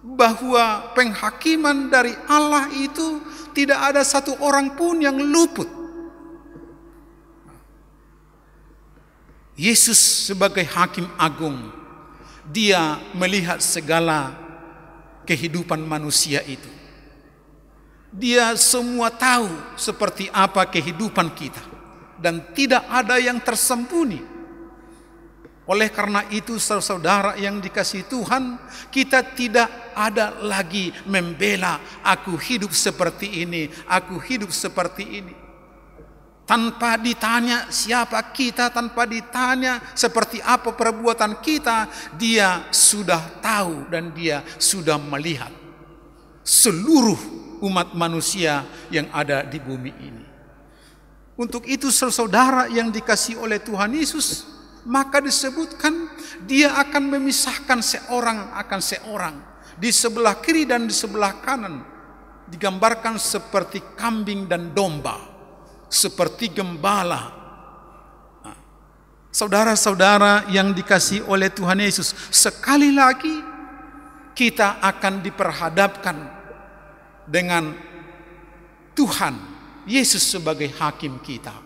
bahwa penghakiman dari Allah itu tidak ada satu orang pun yang luput. Yesus sebagai hakim agung, Dia melihat segala kehidupan manusia itu. Dia semua tahu seperti apa kehidupan kita, dan tidak ada yang tersembunyi. Oleh karena itu, saudara-saudara yang dikasihi Tuhan, kita tidak ada lagi membela, "Aku hidup seperti ini, aku hidup seperti ini." Tanpa ditanya siapa kita, tanpa ditanya seperti apa perbuatan kita, Dia sudah tahu dan Dia sudah melihat seluruh umat manusia yang ada di bumi ini. Untuk itu, saudara yang dikasihi oleh Tuhan Yesus, maka disebutkan Dia akan memisahkan seorang akan seorang, di sebelah kiri dan di sebelah kanan, digambarkan seperti kambing dan domba, seperti gembala. Nah, saudara-saudara yang dikasihi oleh Tuhan Yesus, sekali lagi kita akan diperhadapkan dengan Tuhan Yesus sebagai hakim kita.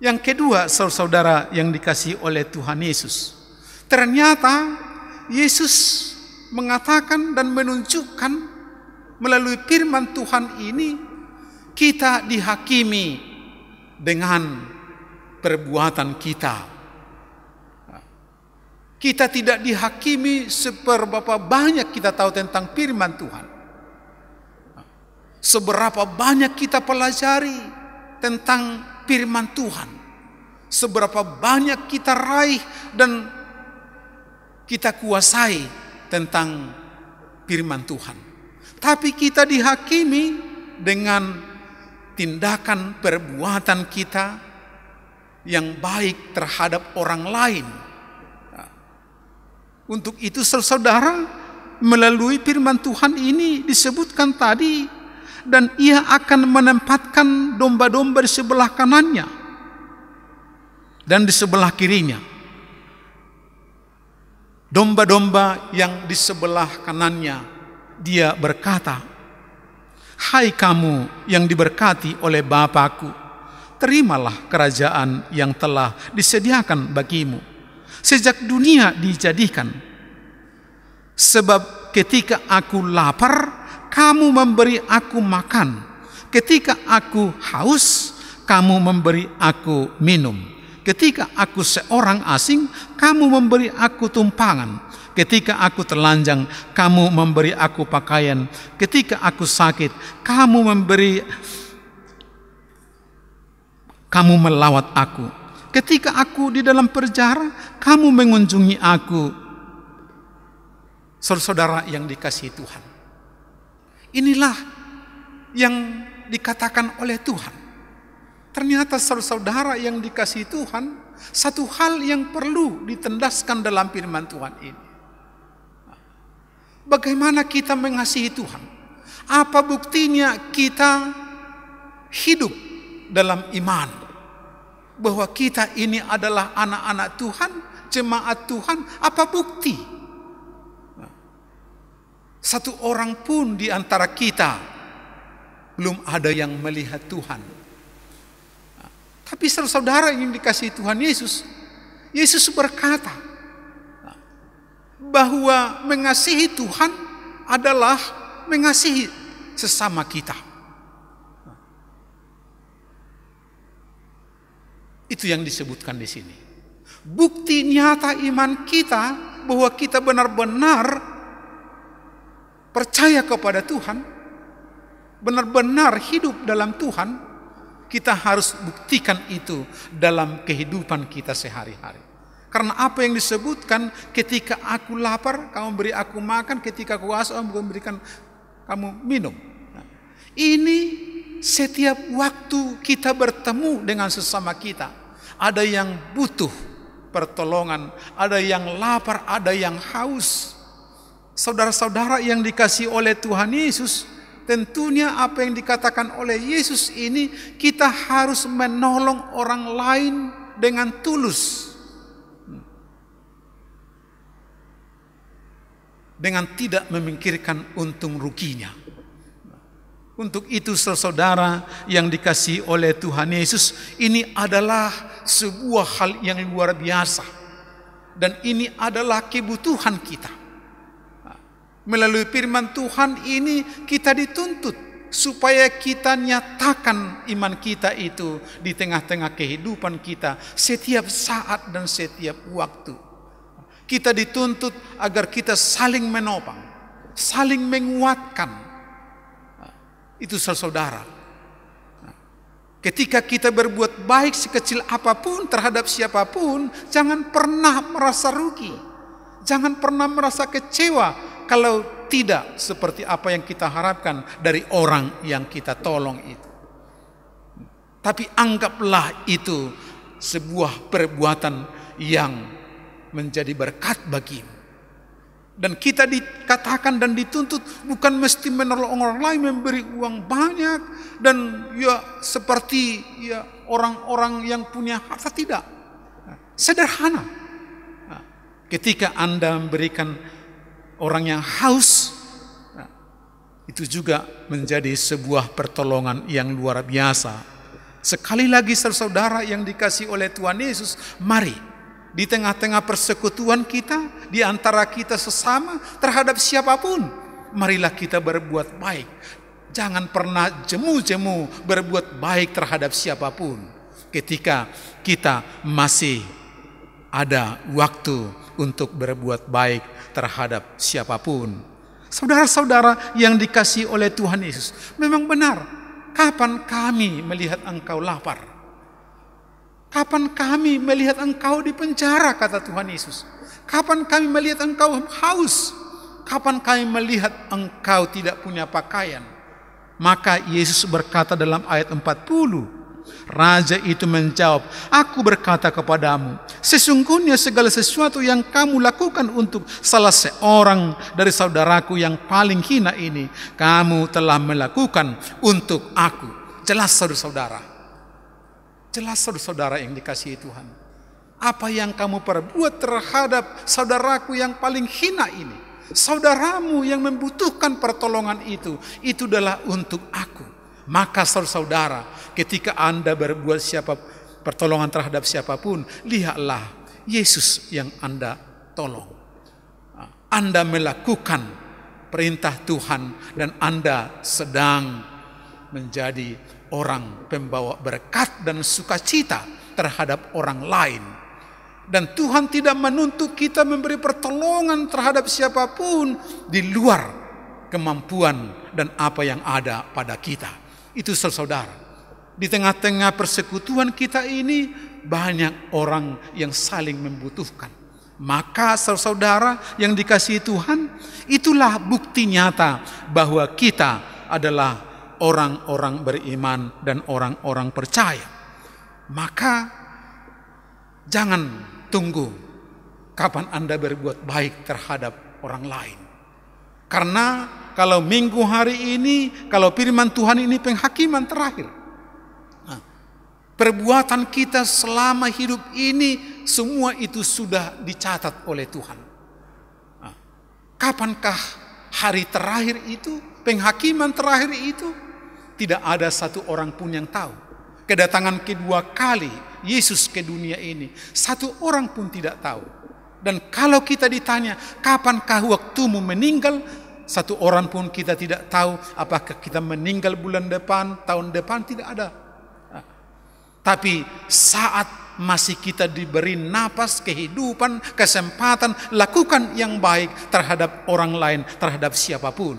Yang kedua, saudara-saudara yang dikasihi oleh Tuhan Yesus, ternyata Yesus mengatakan dan menunjukkan melalui firman Tuhan ini, kita dihakimi dengan perbuatan kita. Kita tidak dihakimi seberapa banyak kita tahu tentang firman Tuhan. Seberapa banyak kita pelajari tentang firman Tuhan. Seberapa banyak kita raih dan kita kuasai tentang firman Tuhan. Tapi kita dihakimi dengan tindakan perbuatan kita yang baik terhadap orang lain. Untuk itu, saudara, melalui firman Tuhan ini disebutkan tadi, "Dan ia akan menempatkan domba-domba di sebelah kanannya dan di sebelah kirinya." Domba-domba yang di sebelah kanannya, dia berkata, "Hai kamu yang diberkati oleh Bapakku, terimalah kerajaan yang telah disediakan bagimu sejak dunia dijadikan. Sebab ketika aku lapar, kamu memberi aku makan. Ketika aku haus, kamu memberi aku minum. Ketika aku seorang asing, kamu memberi aku tumpangan. Ketika aku telanjang, kamu memberi aku pakaian. Ketika aku sakit, kamu memberi, kamu melawat aku. Ketika aku di dalam penjara, kamu mengunjungi aku." Saudara-saudara yang dikasihi Tuhan, inilah yang dikatakan oleh Tuhan. Ternyata, saudara-saudara yang dikasihi Tuhan, satu hal yang perlu ditendaskan dalam firman Tuhan ini. Bagaimana kita mengasihi Tuhan? Apa buktinya kita hidup dalam iman bahwa kita ini adalah anak-anak Tuhan, jemaat Tuhan? Apa bukti? Satu orang pun di antara kita belum ada yang melihat Tuhan. Tapi, saudara yang dikasihi Tuhan Yesus, Yesus berkata bahwa mengasihi Tuhan adalah mengasihi sesama kita. Itu yang disebutkan di sini. Bukti nyata iman kita, bahwa kita benar-benar percaya kepada Tuhan, benar-benar hidup dalam Tuhan, kita harus buktikan itu dalam kehidupan kita sehari-hari. Karena apa yang disebutkan, "Ketika aku lapar, kamu beri aku makan, ketika aku haus, kamu memberikan kamu minum." Nah, ini setiap waktu kita bertemu dengan sesama kita. Ada yang butuh pertolongan, ada yang lapar, ada yang haus. Saudara-saudara yang dikasihi oleh Tuhan Yesus, tentunya apa yang dikatakan oleh Yesus ini, kita harus menolong orang lain dengan tulus, dengan tidak memikirkan untung ruginya. Untuk itu, saudara yang dikasihi oleh Tuhan Yesus, ini adalah sebuah hal yang luar biasa. Dan ini adalah kebutuhan kita. Melalui firman Tuhan ini, kita dituntut supaya kita nyatakan iman kita itu di tengah-tengah kehidupan kita, setiap saat dan setiap waktu. Kita dituntut agar kita saling menopang, saling menguatkan. Itu, saudara. Ketika kita berbuat baik sekecil apapun terhadap siapapun, jangan pernah merasa rugi. Jangan pernah merasa kecewa kalau tidak seperti apa yang kita harapkan dari orang yang kita tolong itu. Tapi anggaplah itu sebuah perbuatan yang menjadi berkat bagimu. Dan kita dikatakan dan dituntut bukan mesti menolong orang lain, memberi uang banyak, dan ya, seperti, ya, orang-orang yang punya harta, tidak. Sederhana. Nah, ketika Anda memberikan orang yang haus, nah, itu juga menjadi sebuah pertolongan yang luar biasa. Sekali lagi, saudara yang dikasihi oleh Tuhan Yesus, mari, di tengah-tengah persekutuan kita, di antara kita sesama, terhadap siapapun, marilah kita berbuat baik. Jangan pernah jemu-jemu berbuat baik terhadap siapapun. ketika kita masih ada waktu untuk berbuat baik terhadap siapapun. Saudara-saudara yang dikasihi oleh Tuhan Yesus, memang benar, kapan kami melihat engkau lapar? Kapan kami melihat engkau di penjara, kata Tuhan Yesus? Kapan kami melihat engkau haus? Kapan kami melihat engkau tidak punya pakaian? Maka Yesus berkata dalam ayat empat puluh, Raja itu menjawab, "Aku berkata kepadamu, sesungguhnya segala sesuatu yang kamu lakukan untuk salah seorang dari saudaraku yang paling hina ini, kamu telah melakukan untuk aku." Jelas, saudara-saudara. Jelas, saudara-saudara yang dikasihi Tuhan. Apa yang kamu perbuat terhadap saudaraku yang paling hina ini, saudaramu yang membutuhkan pertolongan itu, itu adalah untuk aku. Maka, saudara-saudara, ketika Anda berbuat siapa, pertolongan terhadap siapapun, lihatlah Yesus yang Anda tolong. Anda melakukan perintah Tuhan dan Anda sedang menjadi orang pembawa berkat dan sukacita terhadap orang lain. Dan Tuhan tidak menuntut kita memberi pertolongan terhadap siapapun di luar kemampuan dan apa yang ada pada kita. Itu, saudara-saudara. Di tengah-tengah persekutuan kita ini, banyak orang yang saling membutuhkan. Maka, saudara-saudara yang dikasihi Tuhan, itulah bukti nyata bahwa kita adalah orang-orang beriman dan orang-orang percaya. Maka, jangan tunggu kapan Anda berbuat baik terhadap orang lain. Karena kalau minggu hari ini, kalau firman Tuhan ini penghakiman terakhir. Nah, perbuatan kita selama hidup ini, semua itu sudah dicatat oleh Tuhan. Nah, kapankah hari terakhir itu, penghakiman terakhir itu? Tidak ada satu orang pun yang tahu. Kedatangan kedua kali Yesus ke dunia ini, satu orang pun tidak tahu. Dan kalau kita ditanya, "Kapankah waktumu meninggal?" Satu orang pun kita tidak tahu apakah kita meninggal bulan depan, tahun depan, tidak ada. Tapi saat masih kita diberi napas, kehidupan, kesempatan, lakukan yang baik terhadap orang lain, terhadap siapapun.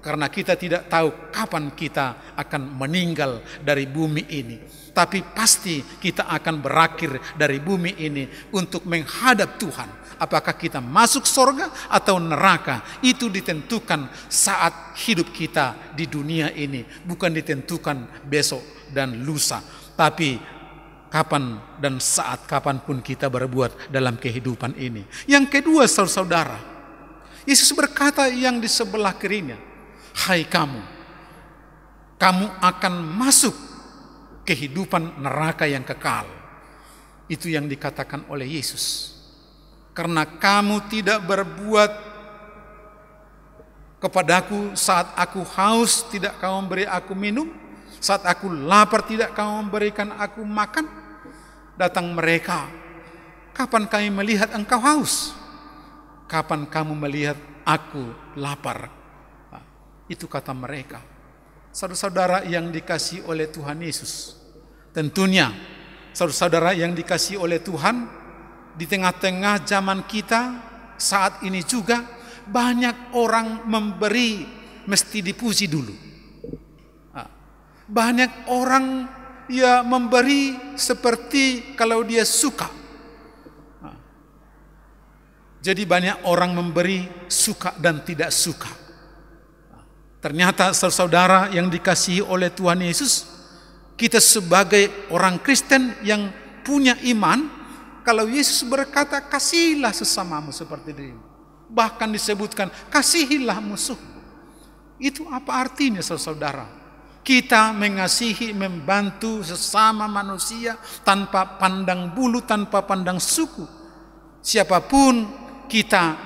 Karena kita tidak tahu kapan kita akan meninggal dari bumi ini. Tapi pasti kita akan berakhir dari bumi ini untuk menghadap Tuhan. Apakah kita masuk sorga atau neraka, itu ditentukan saat hidup kita di dunia ini, bukan ditentukan besok dan lusa. Tapi kapan dan saat kapanpun kita berbuat dalam kehidupan ini. Yang kedua, saudara-saudara, Yesus berkata yang di sebelah kirinya, "Hai kamu, kamu akan masuk kehidupan neraka yang kekal." Itu yang dikatakan oleh Yesus. "Karena kamu tidak berbuat kepadaku saat aku haus, tidak kamu memberi aku minum, saat aku lapar, tidak kamu memberikan aku makan." Datang mereka, "Kapan kami melihat engkau haus? Kapan kamu melihat aku lapar?" Nah, itu kata mereka. Saudara-saudara yang dikasihi oleh Tuhan Yesus, tentunya, saudara-saudara yang dikasihi oleh Tuhan, di tengah-tengah zaman kita saat ini juga, banyak orang memberi mesti dipuji dulu. Ah, banyak orang, ya, memberi seperti kalau dia suka. Ah, jadi, banyak orang memberi suka dan tidak suka. Ternyata, saudara-saudara yang dikasihi oleh Tuhan Yesus, kita sebagai orang Kristen yang punya iman, kalau Yesus berkata, "Kasihilah sesamamu seperti dirimu," bahkan disebutkan, "Kasihilah musuh." Itu apa artinya, saudara-saudara? Kita mengasihi, membantu sesama manusia tanpa pandang bulu, tanpa pandang suku. Siapapun kita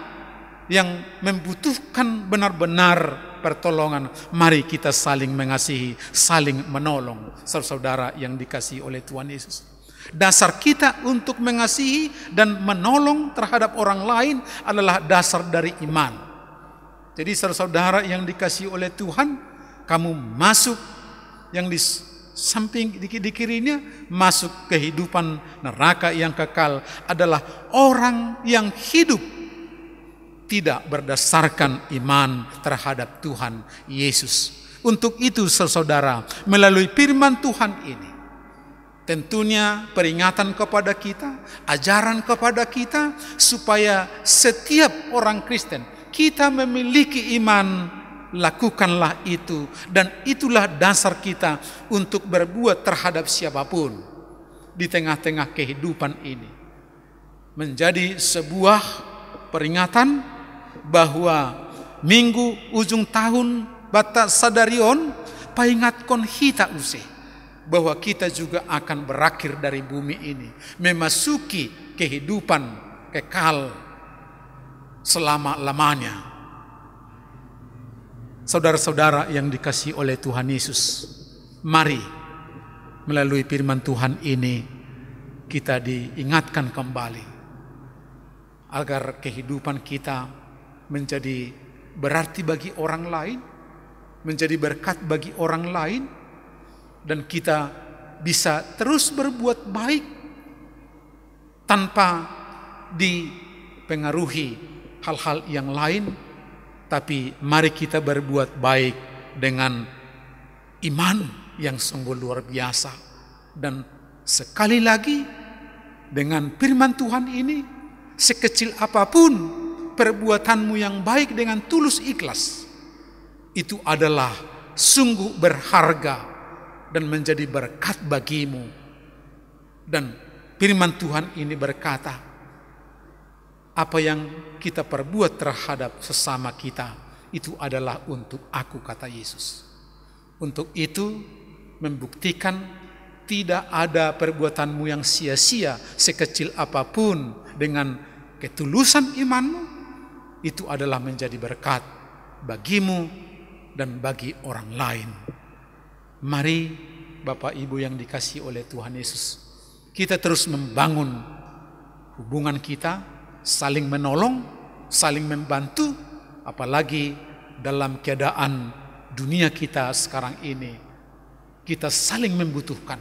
yang membutuhkan benar-benar pertolongan, mari kita saling mengasihi, saling menolong, saudara-saudara yang dikasihi oleh Tuhan Yesus. Dasar kita untuk mengasihi dan menolong terhadap orang lain adalah dasar dari iman. Jadi, saudara-saudara yang dikasihi oleh Tuhan, kamu masuk yang dis-, Samping di, di kirinya masuk kehidupan neraka yang kekal adalah orang yang hidup tidak berdasarkan iman terhadap Tuhan Yesus. Untuk itu, saudara, melalui firman Tuhan ini, tentunya peringatan kepada kita, ajaran kepada kita, supaya setiap orang Kristen, kita memiliki iman, lakukanlah itu, dan itulah dasar kita untuk berbuat terhadap siapapun di tengah-tengah kehidupan ini. Menjadi sebuah peringatan bahwa minggu ujung tahun bata sadarion paingatkon hita use bahwa kita juga akan berakhir dari bumi ini, memasuki kehidupan kekal selama-lamanya. Saudara-saudara yang dikasihi oleh Tuhan Yesus, mari melalui firman Tuhan ini kita diingatkan kembali agar kehidupan kita menjadi berarti bagi orang lain, menjadi berkat bagi orang lain, dan kita bisa terus berbuat baik tanpa dipengaruhi hal-hal yang lain, tapi mari kita berbuat baik dengan iman yang sungguh luar biasa. Dan sekali lagi, dengan firman Tuhan ini, sekecil apapun perbuatanmu yang baik dengan tulus ikhlas, itu adalah sungguh berharga dan menjadi berkat bagimu. Dan firman Tuhan ini berkata, apa yang kita perbuat terhadap sesama kita, itu adalah untuk aku, kata Yesus. Untuk itu, membuktikan tidak ada perbuatanmu yang sia-sia, sekecil apapun, dengan ketulusan imanmu, itu adalah menjadi berkat bagimu dan bagi orang lain. Mari, Bapak Ibu yang dikasihi oleh Tuhan Yesus, kita terus membangun hubungan kita, saling menolong, saling membantu, apalagi dalam keadaan dunia kita sekarang ini. Kita saling membutuhkan.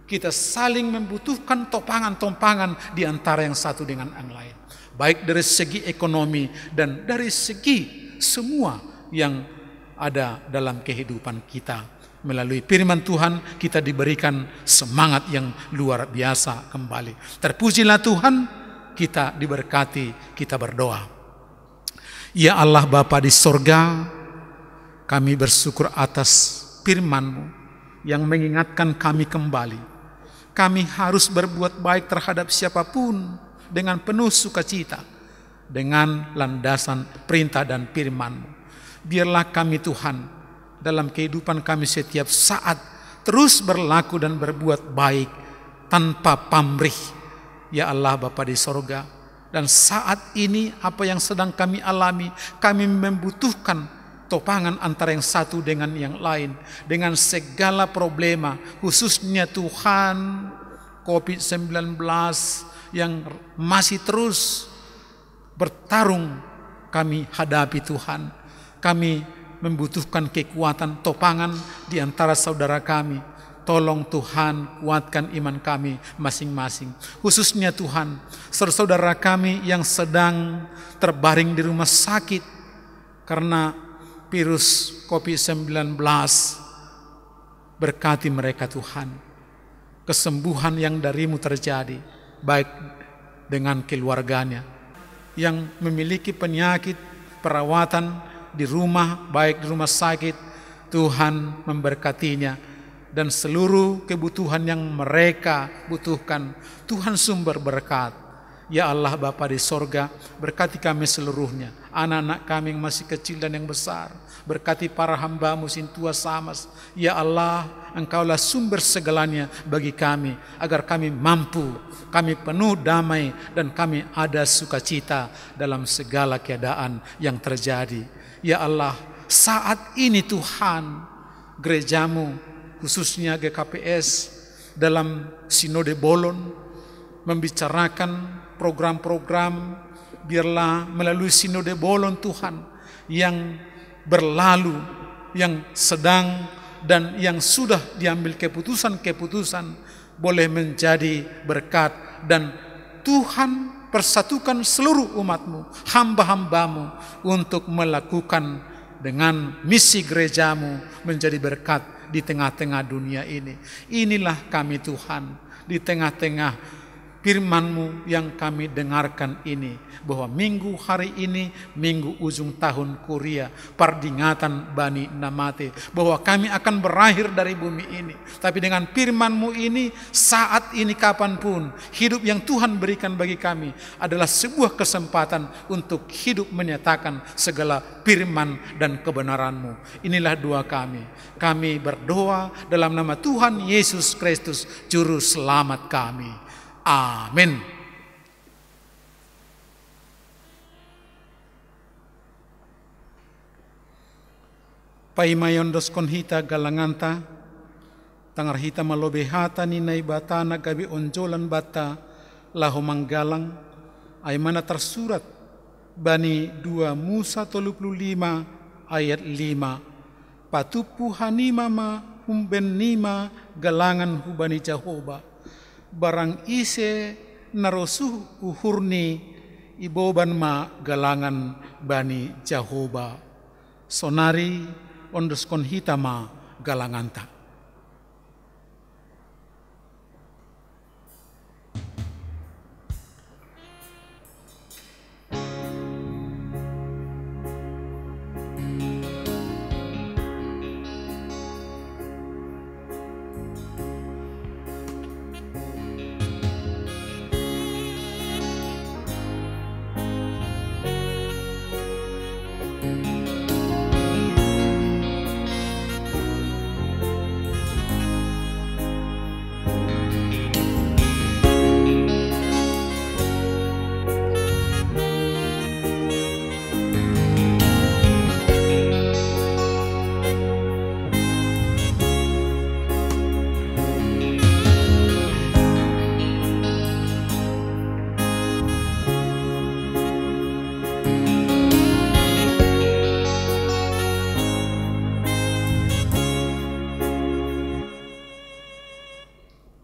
Kita saling membutuhkan topangan-topangan di antara yang satu dengan yang lain. Baik dari segi ekonomi dan dari segi semua yang ada dalam kehidupan kita. Melalui firman Tuhan, kita diberikan semangat yang luar biasa kembali. Terpujilah Tuhan, kita diberkati, kita berdoa. Ya Allah Bapa di sorga, kami bersyukur atas firman-Mu yang mengingatkan kami kembali. Kami harus berbuat baik terhadap siapapun dengan penuh sukacita, dengan landasan perintah dan firman-Mu. Biarlah kami, Tuhan, dalam kehidupan kami setiap saat terus berlaku dan berbuat baik tanpa pamrih. Ya Allah Bapa di sorga, dan saat ini apa yang sedang kami alami, kami membutuhkan topangan antara yang satu dengan yang lain, dengan segala problema, khususnya, Tuhan, covid sembilan belas yang masih terus bertarung kami hadapi, Tuhan. Kami membutuhkan kekuatan topangan di antara saudara kami. Tolong, Tuhan, kuatkan iman kami masing-masing. Khususnya, Tuhan, saudara-saudara kami yang sedang terbaring di rumah sakit karena virus covid sembilan belas. Berkati mereka, Tuhan. Kesembuhan yang dari-Mu terjadi, baik dengan keluarganya. Yang memiliki penyakit, perawatan di rumah, baik di rumah sakit, Tuhan memberkatinya. Dan seluruh kebutuhan yang mereka butuhkan, Tuhan sumber berkat. Ya Allah Bapa di sorga, berkati kami seluruhnya, anak-anak kami yang masih kecil dan yang besar. Berkati para hamba-Mu sintua samas. Ya Allah, Engkaulah sumber segalanya bagi kami, agar kami mampu, kami penuh damai, dan kami ada sukacita dalam segala keadaan yang terjadi. Ya Allah, saat ini, Tuhan, gereja-Mu, khususnya G K P S, dalam Sinode Bolon, membicarakan program-program, biarlah melalui Sinode Bolon, Tuhan, yang berlalu, yang sedang dan yang sudah diambil keputusan-keputusan boleh menjadi berkat, dan Tuhan persatukan seluruh umat-Mu, hamba-hamba-Mu, untuk melakukan dengan misi gereja-Mu menjadi berkat di tengah-tengah dunia ini. Inilah kami, Tuhan, di tengah-tengah firman-Mu yang kami dengarkan ini, bahwa minggu hari ini, minggu ujung tahun Kuria, pardingatan bani na mate, bahwa kami akan berakhir dari bumi ini. Tapi dengan firman-Mu ini, saat ini, kapanpun, hidup yang Tuhan berikan bagi kami adalah sebuah kesempatan untuk hidup menyatakan segala firman dan kebenaran-Mu. Inilah doa kami. Kami berdoa dalam nama Tuhan Yesus Kristus, Juru Selamat kami. Amin. Paima iondoskon hita galanganta, tangar hita ma lobei hata ni Naibata na gabe onjolan banta laho manggalang, ai ma na tarsurat bani dua Musa tolu pulu lima ayat lima: Patumpu hanima ma umben nima galangan hubani Jahowa. Barang ise na rosuh uhurni, iboban ma galangan bani Jahowa. Sonari ondoskon hita ma galanganta.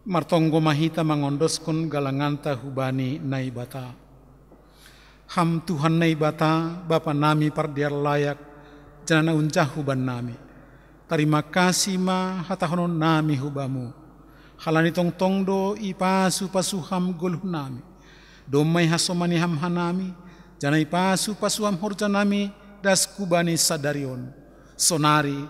Martonggo ma hita mangondoskon galanganta hubani Naibata. Ham Tuhan Naibata, Bapa nami pardear layak, janah na unjahu bannami. Tarima kasih ma hatahonon nami hu Bamu. Halani tongtong do ipasu-pasu Ham goluh nami. Domma ihasomani Ham hanami, janah ipasu-pasu Ham horja nami das hubani sadari on. Sonari,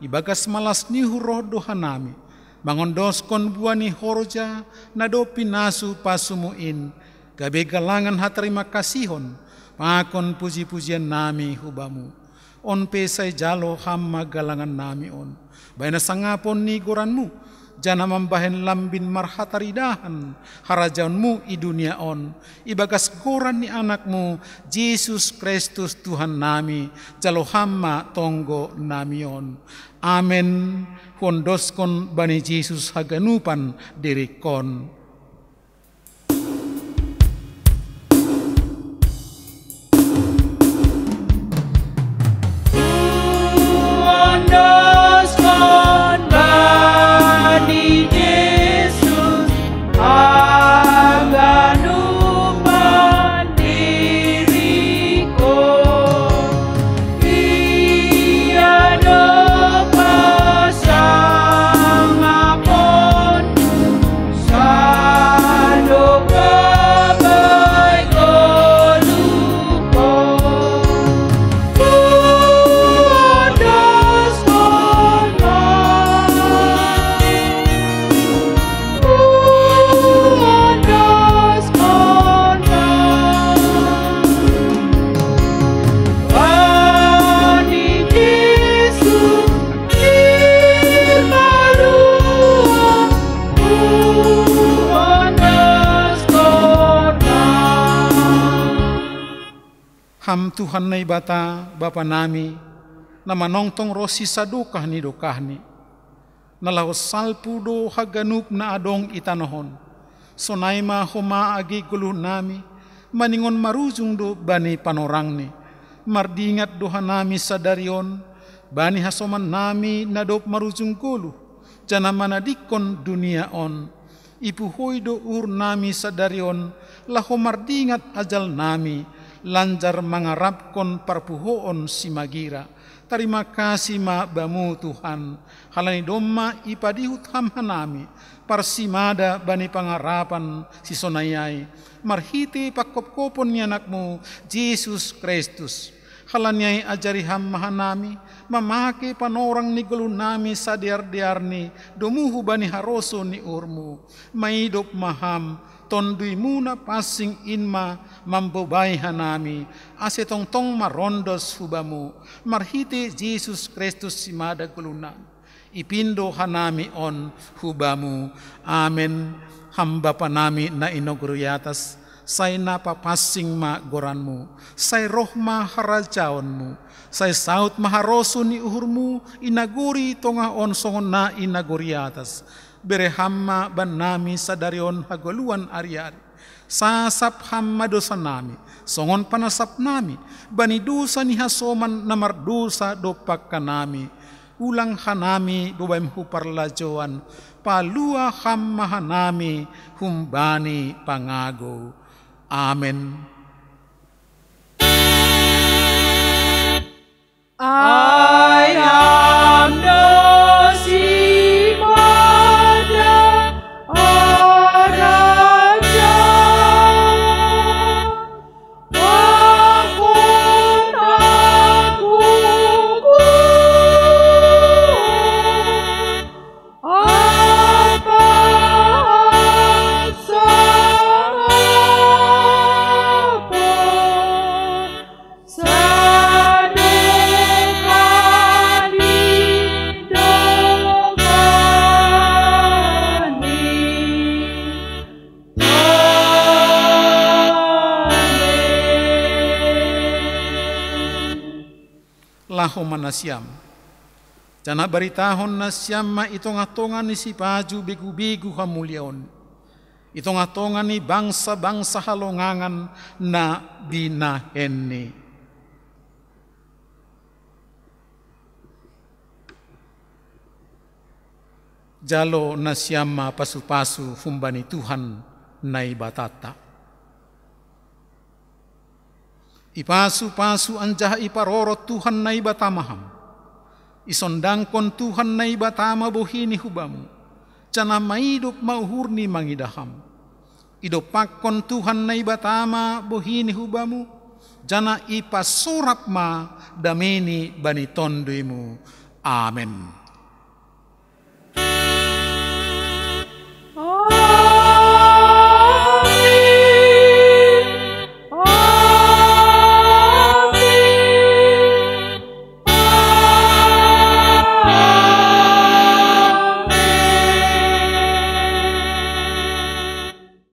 ibagas malas ni uhur roh do hanami, mangondoskon buah ni horja na dob pinasu-pasumu in, gabe galangan hatarima kasihon, pakon puji-pujian nami hu Bamu. On pe sai jalo Ham ma galangan nami on, bahen hasangapon ni goranMu, janah mambahen lambin marhataridahan harajaonMu i dunia on, ibagas goran ni AnakMu, Jesus Kristus Tuhan nami, jalo Ham ma tonggo nami on. Amen. Huondoskon bani Jesus haganupan diringkon. Huondoskon bani Jesus haganupan diringkon. Ia do pasangaponku, sandok gabe goluhku. Huondoskon ma, huondoskon ma bani Jesus Ham Tuhan Naibata, Bapa nami, na manongtong ronsi sadokah ni dokahni, na laho salpu do haganup na adong i tanoh on. Sonai ma homa age goluh nami, maningon marujung do bani panorangni. Mardingat do hanami sadari on, Bani hasoman nami na dob marujung goluh, janah manadingkon dunia on, ipuhoi do uhur nami sadari on, laho mardingat ajal nami, lanjar mangarapkon parpuhoon simagira. Tarima kasih ma Bamu, Tuhan, halani domma ipadihut Ham hanami, parsimada bani pangarapan sisonai ai, marhitei panghophopon ni Anak-Mu, Jesus Kristus. Halani ai ajari Ham ma hanami, mamake panorang ni goluh nami sadear-dearni domu hubani harosuh ni uhur-Mu. Maidop ma Ham, Tonduy-Mu na pansing in ma mambobai hanami, ase tongtong marondos hu Bamu, marhitei Jesus Kristus simada goluh nami. Ipindo hanami on hu Bamu. Amen. Ham Bapa nami na i nagori atas, sai na papansing ma goran-Mu, sai roh ma harajaon-Mu, sai saud ma harosuh ni uhur-Mu i nagori tongah on songon na i nagori atas. Bere Ham ma bannami sadari on hagoluhan ari-ari. Sasap Ham ma dousa nami, songon panasap nami bani dousa ni hasoman na mardousa dompak hanami. Ulang hanami bobaim hu parlajouan, palua Ham ma hanami humbani pangagou. Amen. Ayam dosi pada raja. Pakon aku ku apa sangapon sadokah ni dokah ni. Amen. Laho ma nasiam, janah baritahon nasiam ma i tongah-tongah ni sipajuh begu-begu hamuliaon, i tongah-tongah ni bangsa-bangsa halongangan na binahenni. Jalo nasiam ma pasu-pasu humbani Tuhan Naibatanta. Ipasu-pasu anjaha iparorot Tuhan Naibata ma ham. Isondangkon Tuhan Naibata ma bohini hu bamu, janah maidop ma uhurni mangidah ham. Idompakkon Tuhan Naibata ma bohini hu bamu, janah ipasorap ma dameini bani tonduymu. Amen.